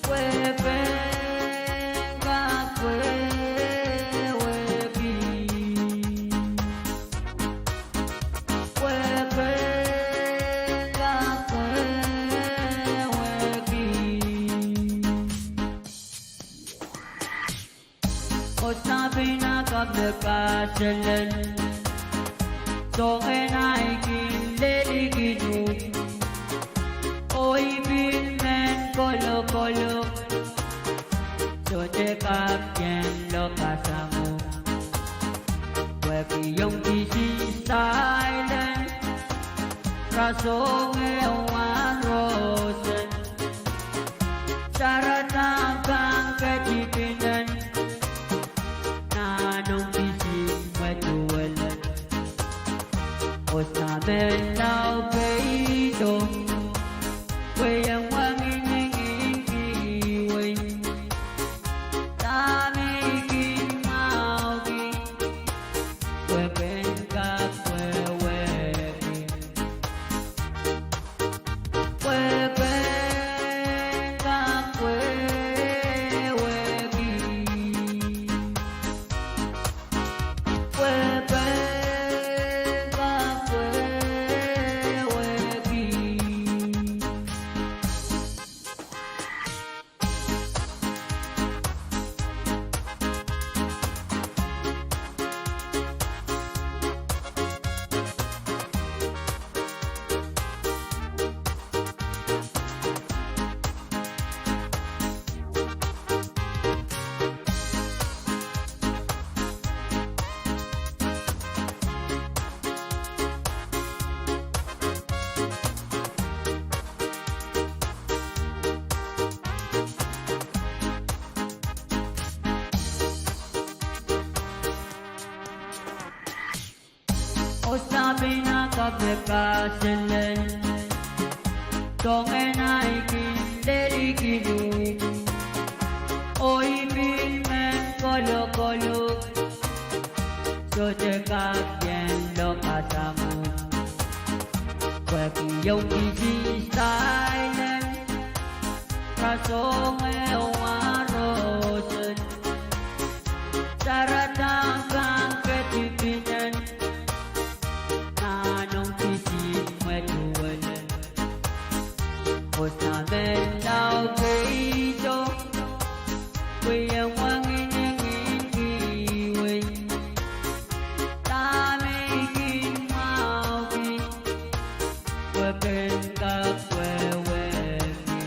Pwe ken kak wehwehki. Pwe ken kak wehwehki. Osna pina kak me kaselel, soangen ahi kin lelihkin uhk, oh I pil men kolokoluk, sohte kak ien lohkasang uhk. Pwehki ong kisin style en rasehng ehu rosen, sarada pahn ketipin en nan ong kisin mwetuwel. Osna me lao peido, pwe ien wangin ing kihwei, dahme I kin mwahuki, pwe ken kak wehwehki. Pwe ken kak wehwehki. Pwe ken kak wehwehki. Osna pina kak me kaselel, soangen ahi kin lelihkin uhk, oh I pil men kolokoluk, sohte kak ien lohkasang uhk. Pwehki ong kisin style en rasehng ehu rosen, sarada pahn ketipin en nan ong kisin mwetuwel. Osna me lao peido, pwe ien wangin ing kihwei, dahme I kin mwahuki, pwe ken kak wehwehki.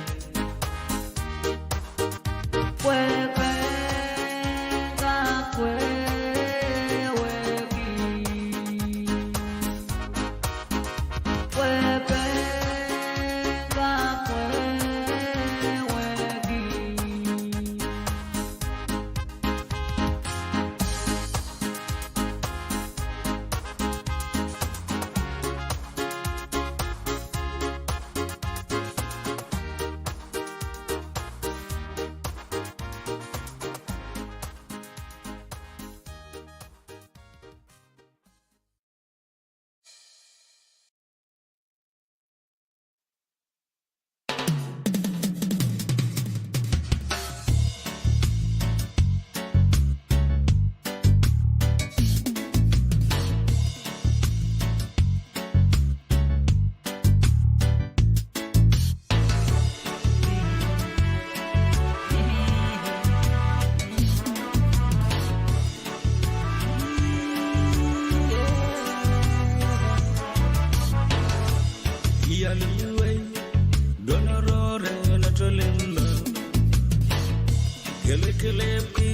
Kelekelehpw ki,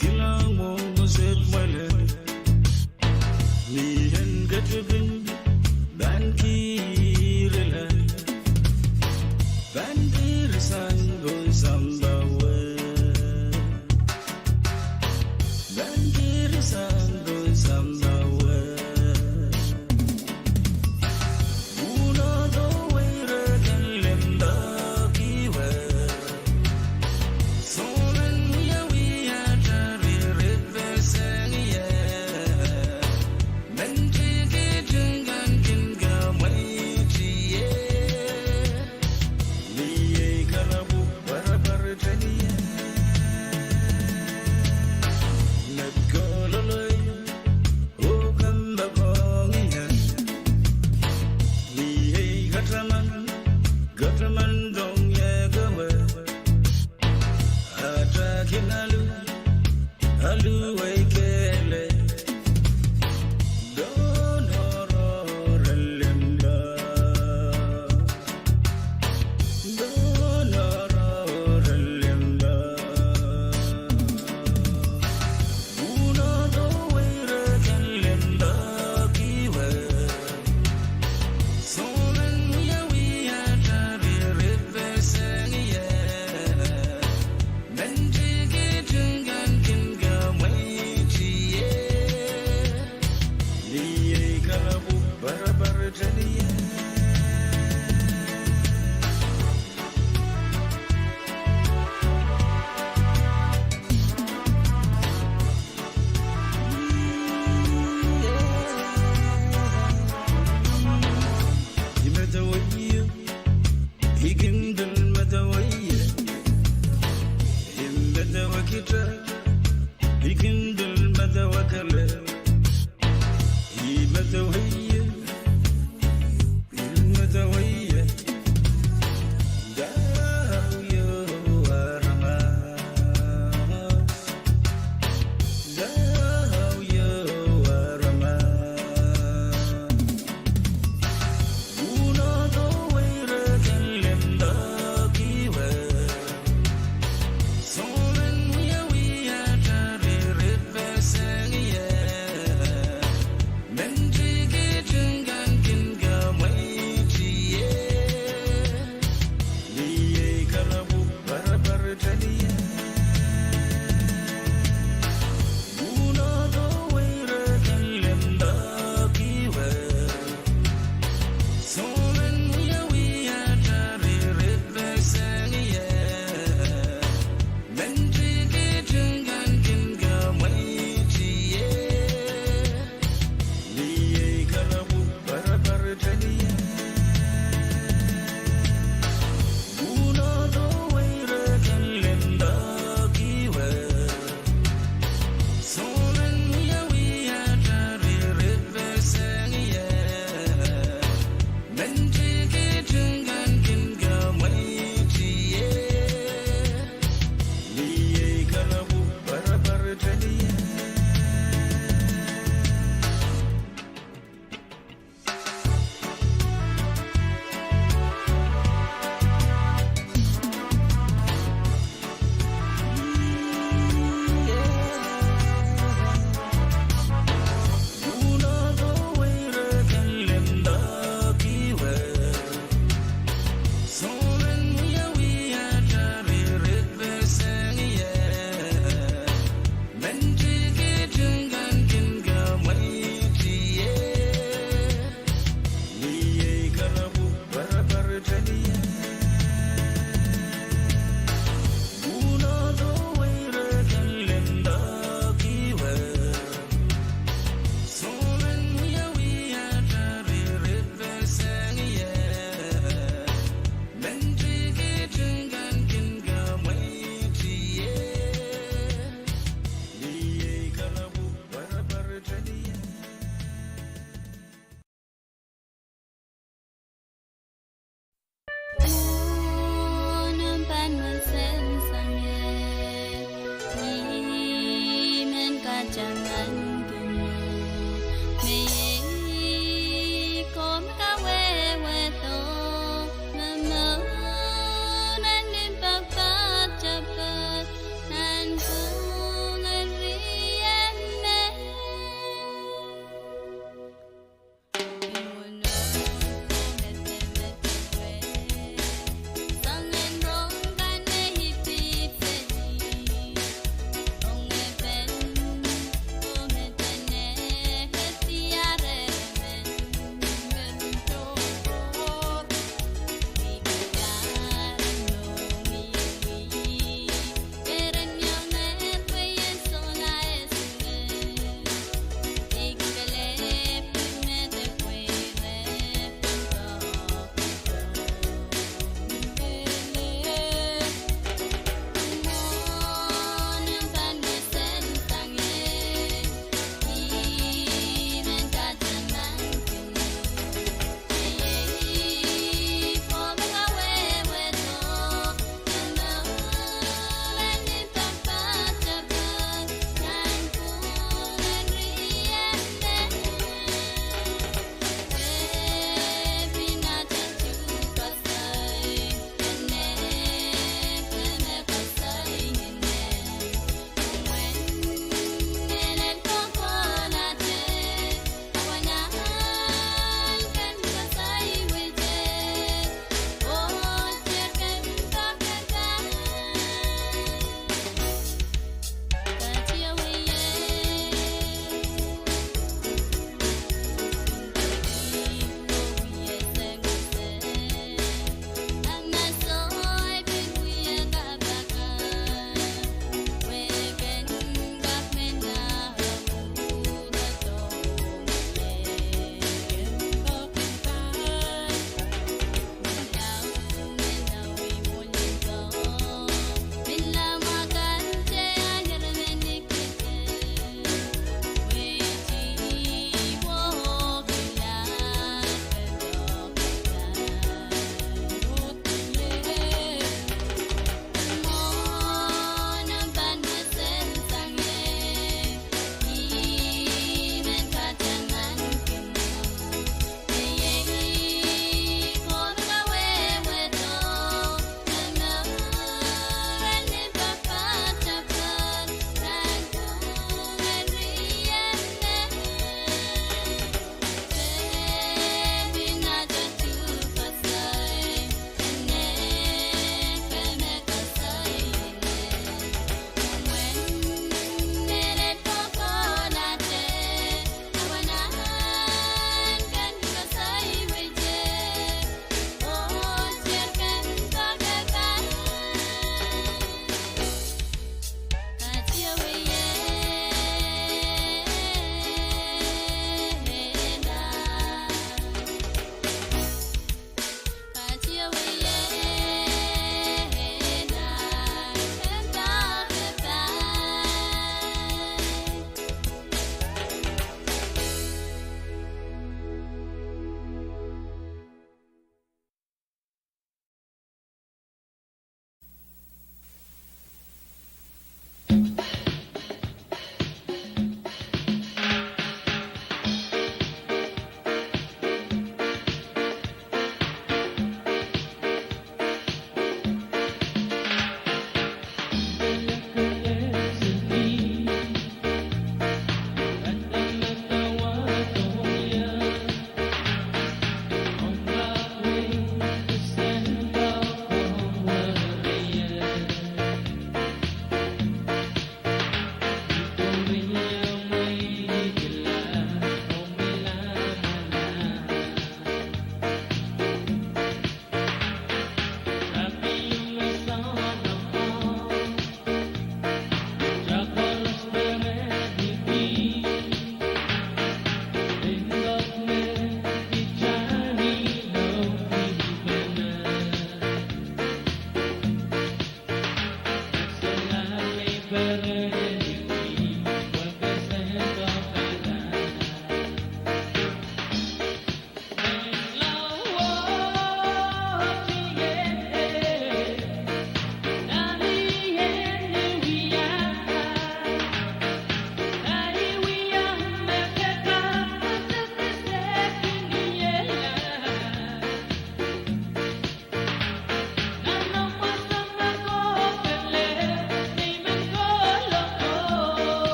kilang mwohn ngosepwehla. Ni en ketipin, pahn kihrla. Pahn kihrsang pohn sampah wet. Pahn kihrsang pohn sampah wet. Unado weirek en limpoak ih wet. Souleng wiawi atail riripeseng ie. Mendikit kan kin kamweit ie. Mie kalapw pwarapwartehng ie. Met koahloloi oh kompoakohng ie. Mie kataman, kataman dohng ie kewe. Atail kin alu, alu ei kehlail. Dohn oaroahr en limpoak. Dohn oaroahr en limpoak. Unado weirek en limpoak ih wet. Souleng wiawi atail riripeseng ie. Mendikit kan kin kamweit ie. Mie kalapw pwarapwartehng ie. I medewe ie, I kin pil medewe ie. I medewe kitail, I kin pil medewe kelehpw. I medewe ie, I medewe ie. Dau ieu aramas. Dau ieu aramas. Unado weirek en limpoak ih wet. Souleng wiawi atail riripeseng ie. Mendikit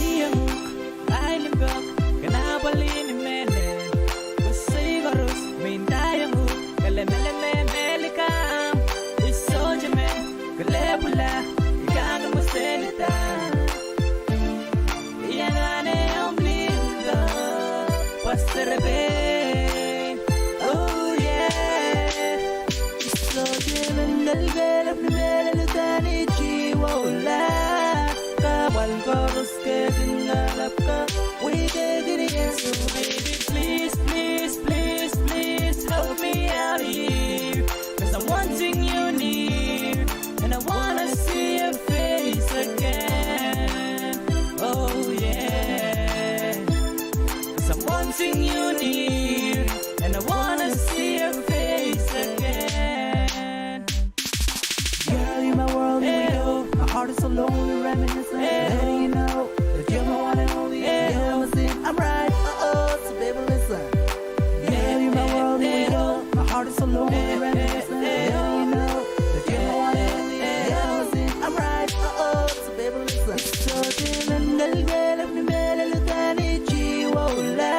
Iang uhk, ai limpoak, ke apwalih ni mehlel. Wasa koaros me ndaiong uhk, ke lemeleme me likamw. I sohte men, ke lepwila, I kak mweseli da. Iang anehn omw limpoak, pwe serepein. Oh yeah. I sohte men lelkelep ni mehlel udahn I tih wahula. Kahpwal koaros ke kin kalapw, wehi ke kin iang. So baby, please, please, please, please help me out here. 'Cause I'm wanting you near, and I wanna see your face again. Oh yeah. 'Cause I'm wanting you near, and I wanna see your face again. Girl, you're my world, here we go. My heart is so lonely, reminiscing. Letting you know that you're my one and only. You're my sin, I'm right. Uh-oh, so baby, listen. Girl, you're my world, here we go. My heart is so lonely, reminiscing. Letting you know that you're my one and only. You're my sin, I'm right. Uh-oh, so baby, listen. I sohte men lelkelep ni mehlel udahn I tih wahula.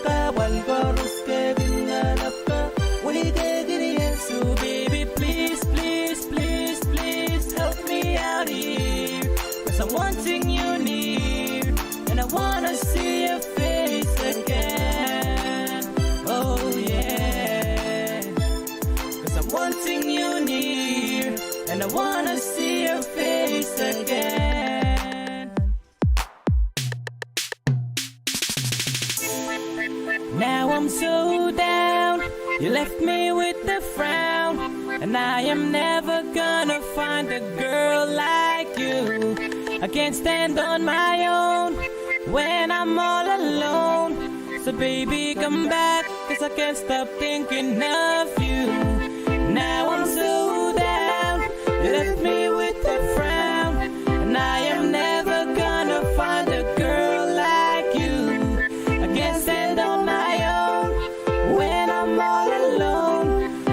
Kahpwal koaros ke kin kalapw, wehi ke kin iang. So baby, please, please, please, please help me out here. 'Cause I'm wanting you near, and I wanna see your face again. Oh yeah. You left me with a frown, and I am never gonna find a girl like you. I can't stand on my own when I'm all alone. So baby, come back, 'cause I can't stop thinking of you. Now I'm so down, you left me with a frown, and I am never gonna find a girl like you. I can't stand on my own when I'm all alone.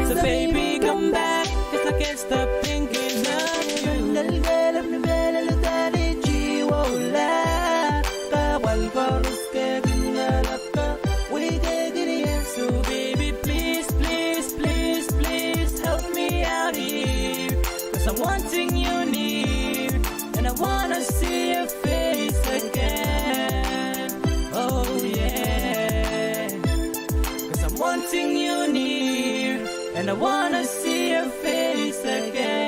So baby, come back, 'cause I can't stop thinking of you. So baby, please, please, please, please help me out here, 'cause I'm wanting you near, and I wanna see your face again. Oh yeah, 'cause I'm wanting you near, and I wanna see your face again.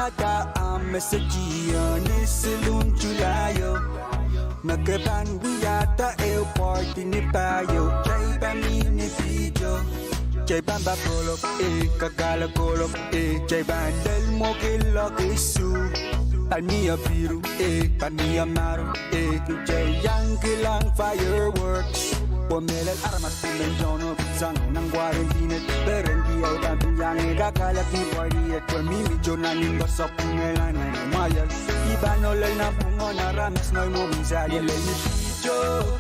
Wiahda ah mesej ieu ni siluh July o. Me ke pahn wiahda ehu party ni pahieu, kitail pahn mih ni video. Kitail pahn pahn kolok, eh, kakala kolok, eh, kitail pahn lel mwoki loki su. Pahn mie biru, eh, pahn mie maru, eh, kitail iang kilang fireworks. Pwe mehlel aramas pil men tohn sang nan quarantine, peren kitail pahn pil iang kakala ki party. Pwe mihmi tohn nan imposopo ngehi nan mwahier. I pahn olel nan pwungen aramas ngehi mwomwen saliel. Lel ni video,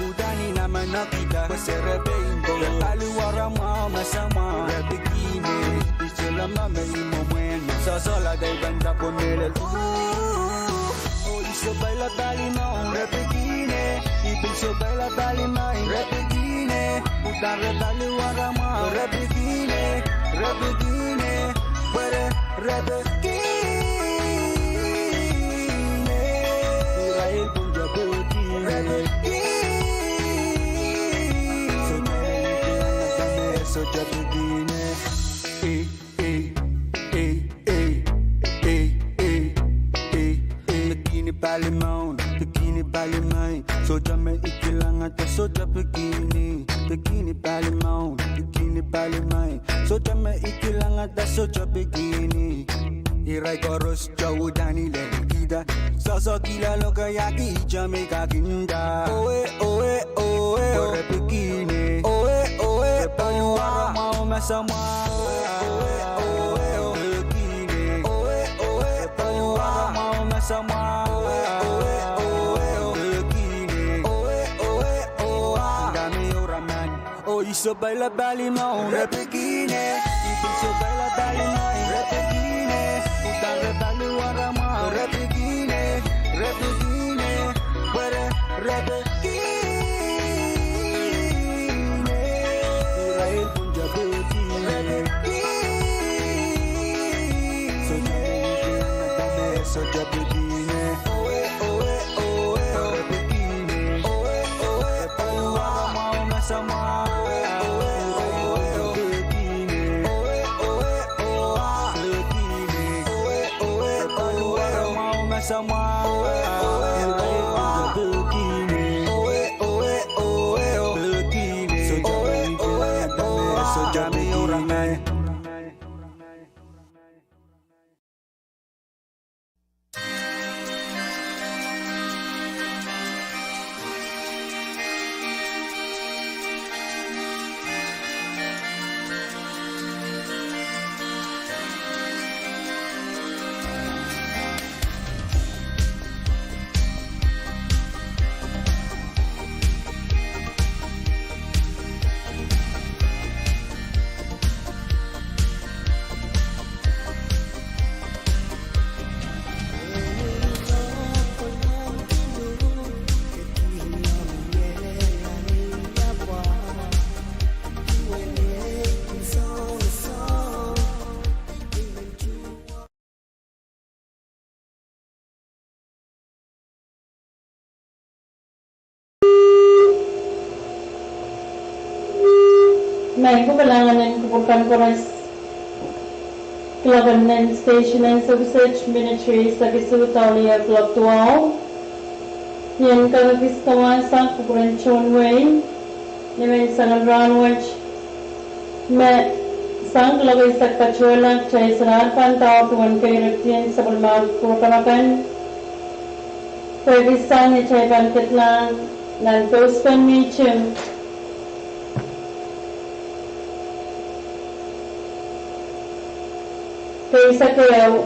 udahn I namanokihda pwe se repein ko, re paliwara mwahu me samwa, re pikihne. I solahr ma me I mwomwen ma sohsohla de I pahn dahpw mehlel. Oh, I sohpeila pali mwahu, re pikihne. I pil sohpeila pali mwahu, re pikihne. Udahn re paliwara mwahu, re pikihne, re pikihne, pwe re, re pikihne. Irail pwung de pikihne, re pikihne. Sohte me I kilangada me sohte pikihne. Eh, eh, eh, eh, eh, eh, eh, eh, eh. Pikihni pali mwahu, pikihni pali mwahu, sohte me I kilangada sohte pikihni. Pikihni pali mwahu, pikihni pali mwahu, sohte me I kilangada sohte pikihni. Irail koaros tohn udahn I lel kihda, sohsohkihla lokaia kihda me I kak nda. Owe, owe, owe, oh. Re pikihne. Owe, owe, re paliwara mwahu me samwa. Owe, owe, oh. Pikihne. Owe, owe, re paliwara mwahu me samwa. Owe, owe, oh. Pikihne. Owe, owe, oh. Ndahme irail men. Oh, I sohpeila pali mwahu, re pikihne. I pil sohpeila pali mwahu, re pikihne. Udahn re paliwara mwahu, re pikihne, re pikihne, pwe re, re pikihne. Irail pwung de pikihne, re pikihne. Sohte me I kilangada me sohte pikihne. Owe, owe, owe, oh. Re pikihne. Owe, owe, re paliwara mwahu me samwa. Owe, owe, oh. Pikihne. Owe, owe, oh. Re pikihne. Owe, owe, re paliwara mwahu me samwa. Owe, owe, oh. Pikihne. Owe, owe, owe, oh. Pikihne. Owe, owe, oh. Sohte pikihne. Mehn kupwulangan en kupwur kan koaros, kuloak en station en Sewese Ministry, Sewese Australia, kuloak duwau. Ien kak ekis kawasak kupwuren tohn wehi ni menseng en rahnwet. Me sang kuloak eisek patohla, kitail solahr pahn daur duwen keirekdien sapwellimomwi program akan. Pwehki sang ni kitail pahn ketlahng nan pouspen mihting keisek ehu,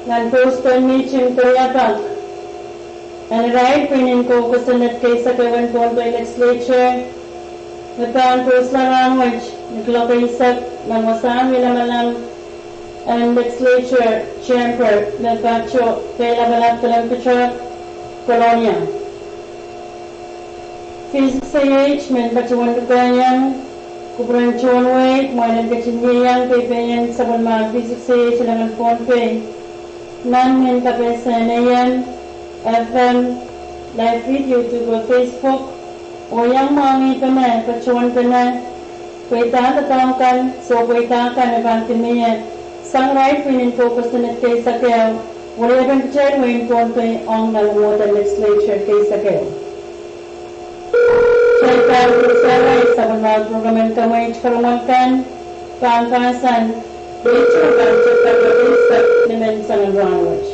nan pouspen mihting keriapak en irail pwihn en kou kosonned keisek ehu en Pohnpei Legislature, me pahn pousla rahnwet ni kuloak eisek nan wasahn lamalam en Legislature Chamber me patoh Keilapalap, Kolonia. Physics A H men patohwan lukehiong kupwuren tohn wehi, mwein en ketin ieiang kei pein sapwellimomwi Physics A H en Pohnpei nan mehn kapehse en A M, F M, live video, YouTube oh Facebook, oh iang mwahngih pene, patohwan pene, pweidahn doadoahk kan, soh pweida kan me pahn kin mie Sang irail pwihn en kou kosonned case akeo, weliepen piten wehin Pohnpei ong nan Legislature case akeo. Kitail pahn pwurehng sapwellimomwi program en kamweit. Karonge kan pahn pahn sang, me I pahn tepda case nimen sang en rahnwet.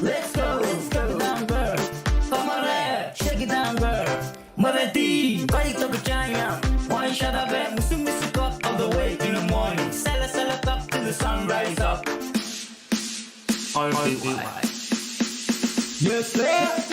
Let's go. Let's go. Come on, shake it down, girl. Mweredi, koi toki janya. One shot of it, musu musu kok all the way in the morning. Sala sala kok till the sun rise up. All the way. Yes, sir.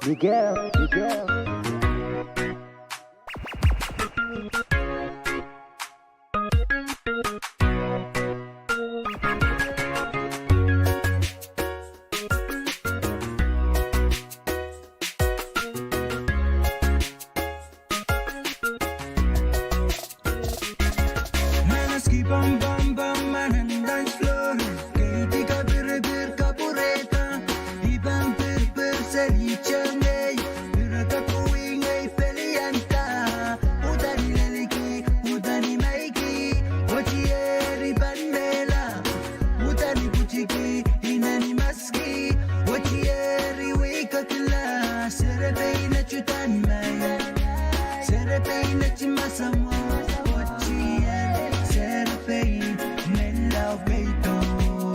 Miguel, Miguel. Manaski pam pam pam, manan dance floor. Keidi kapirpir kapwurehda. I pahn pirpir seli tengei. Pirada kuwingei pelianda. Udani leliki, udani maiki. Otieri pahn mehla. Udani pwutiki, ineni mas Otieri wikakila, serepein eti uhdahn mai. Serepein eti masamwo. Otieri, serepein, me lao peido,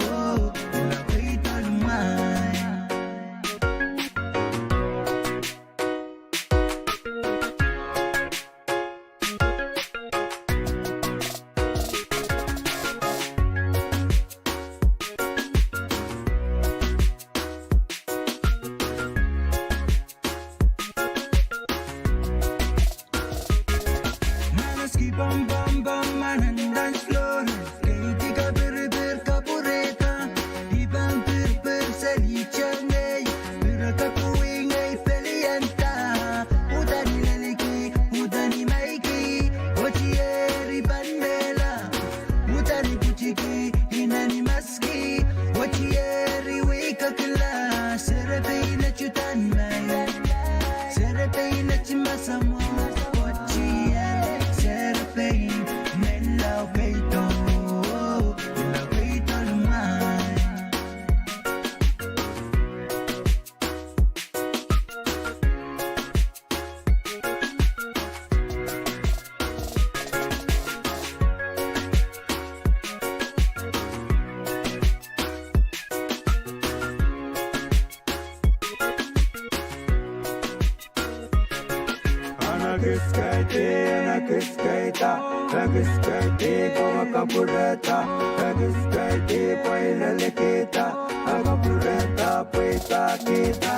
lao peido lumai. Manaski pam pam pam, manan dance floor. Keidi kapirpir kapwurehda. I pahn pirpir seli tengei. Pirada kuwingei pelianda. Udani leliki, udani maiki. Otieri pahn mehla. Udani pwutiki, ineni maski. Otieri wikakila, serepein eti uhdahn mai. Serepein eti masamwo. Otieri, serepein, me lao peido, lao peido lumai. Ana kis kaidi, ana kis kaida, ana kis kaidi, pwe kapwurehda, ana kis kaidi, pwe lelekihda, ana kapwurehda, pwe idakihda.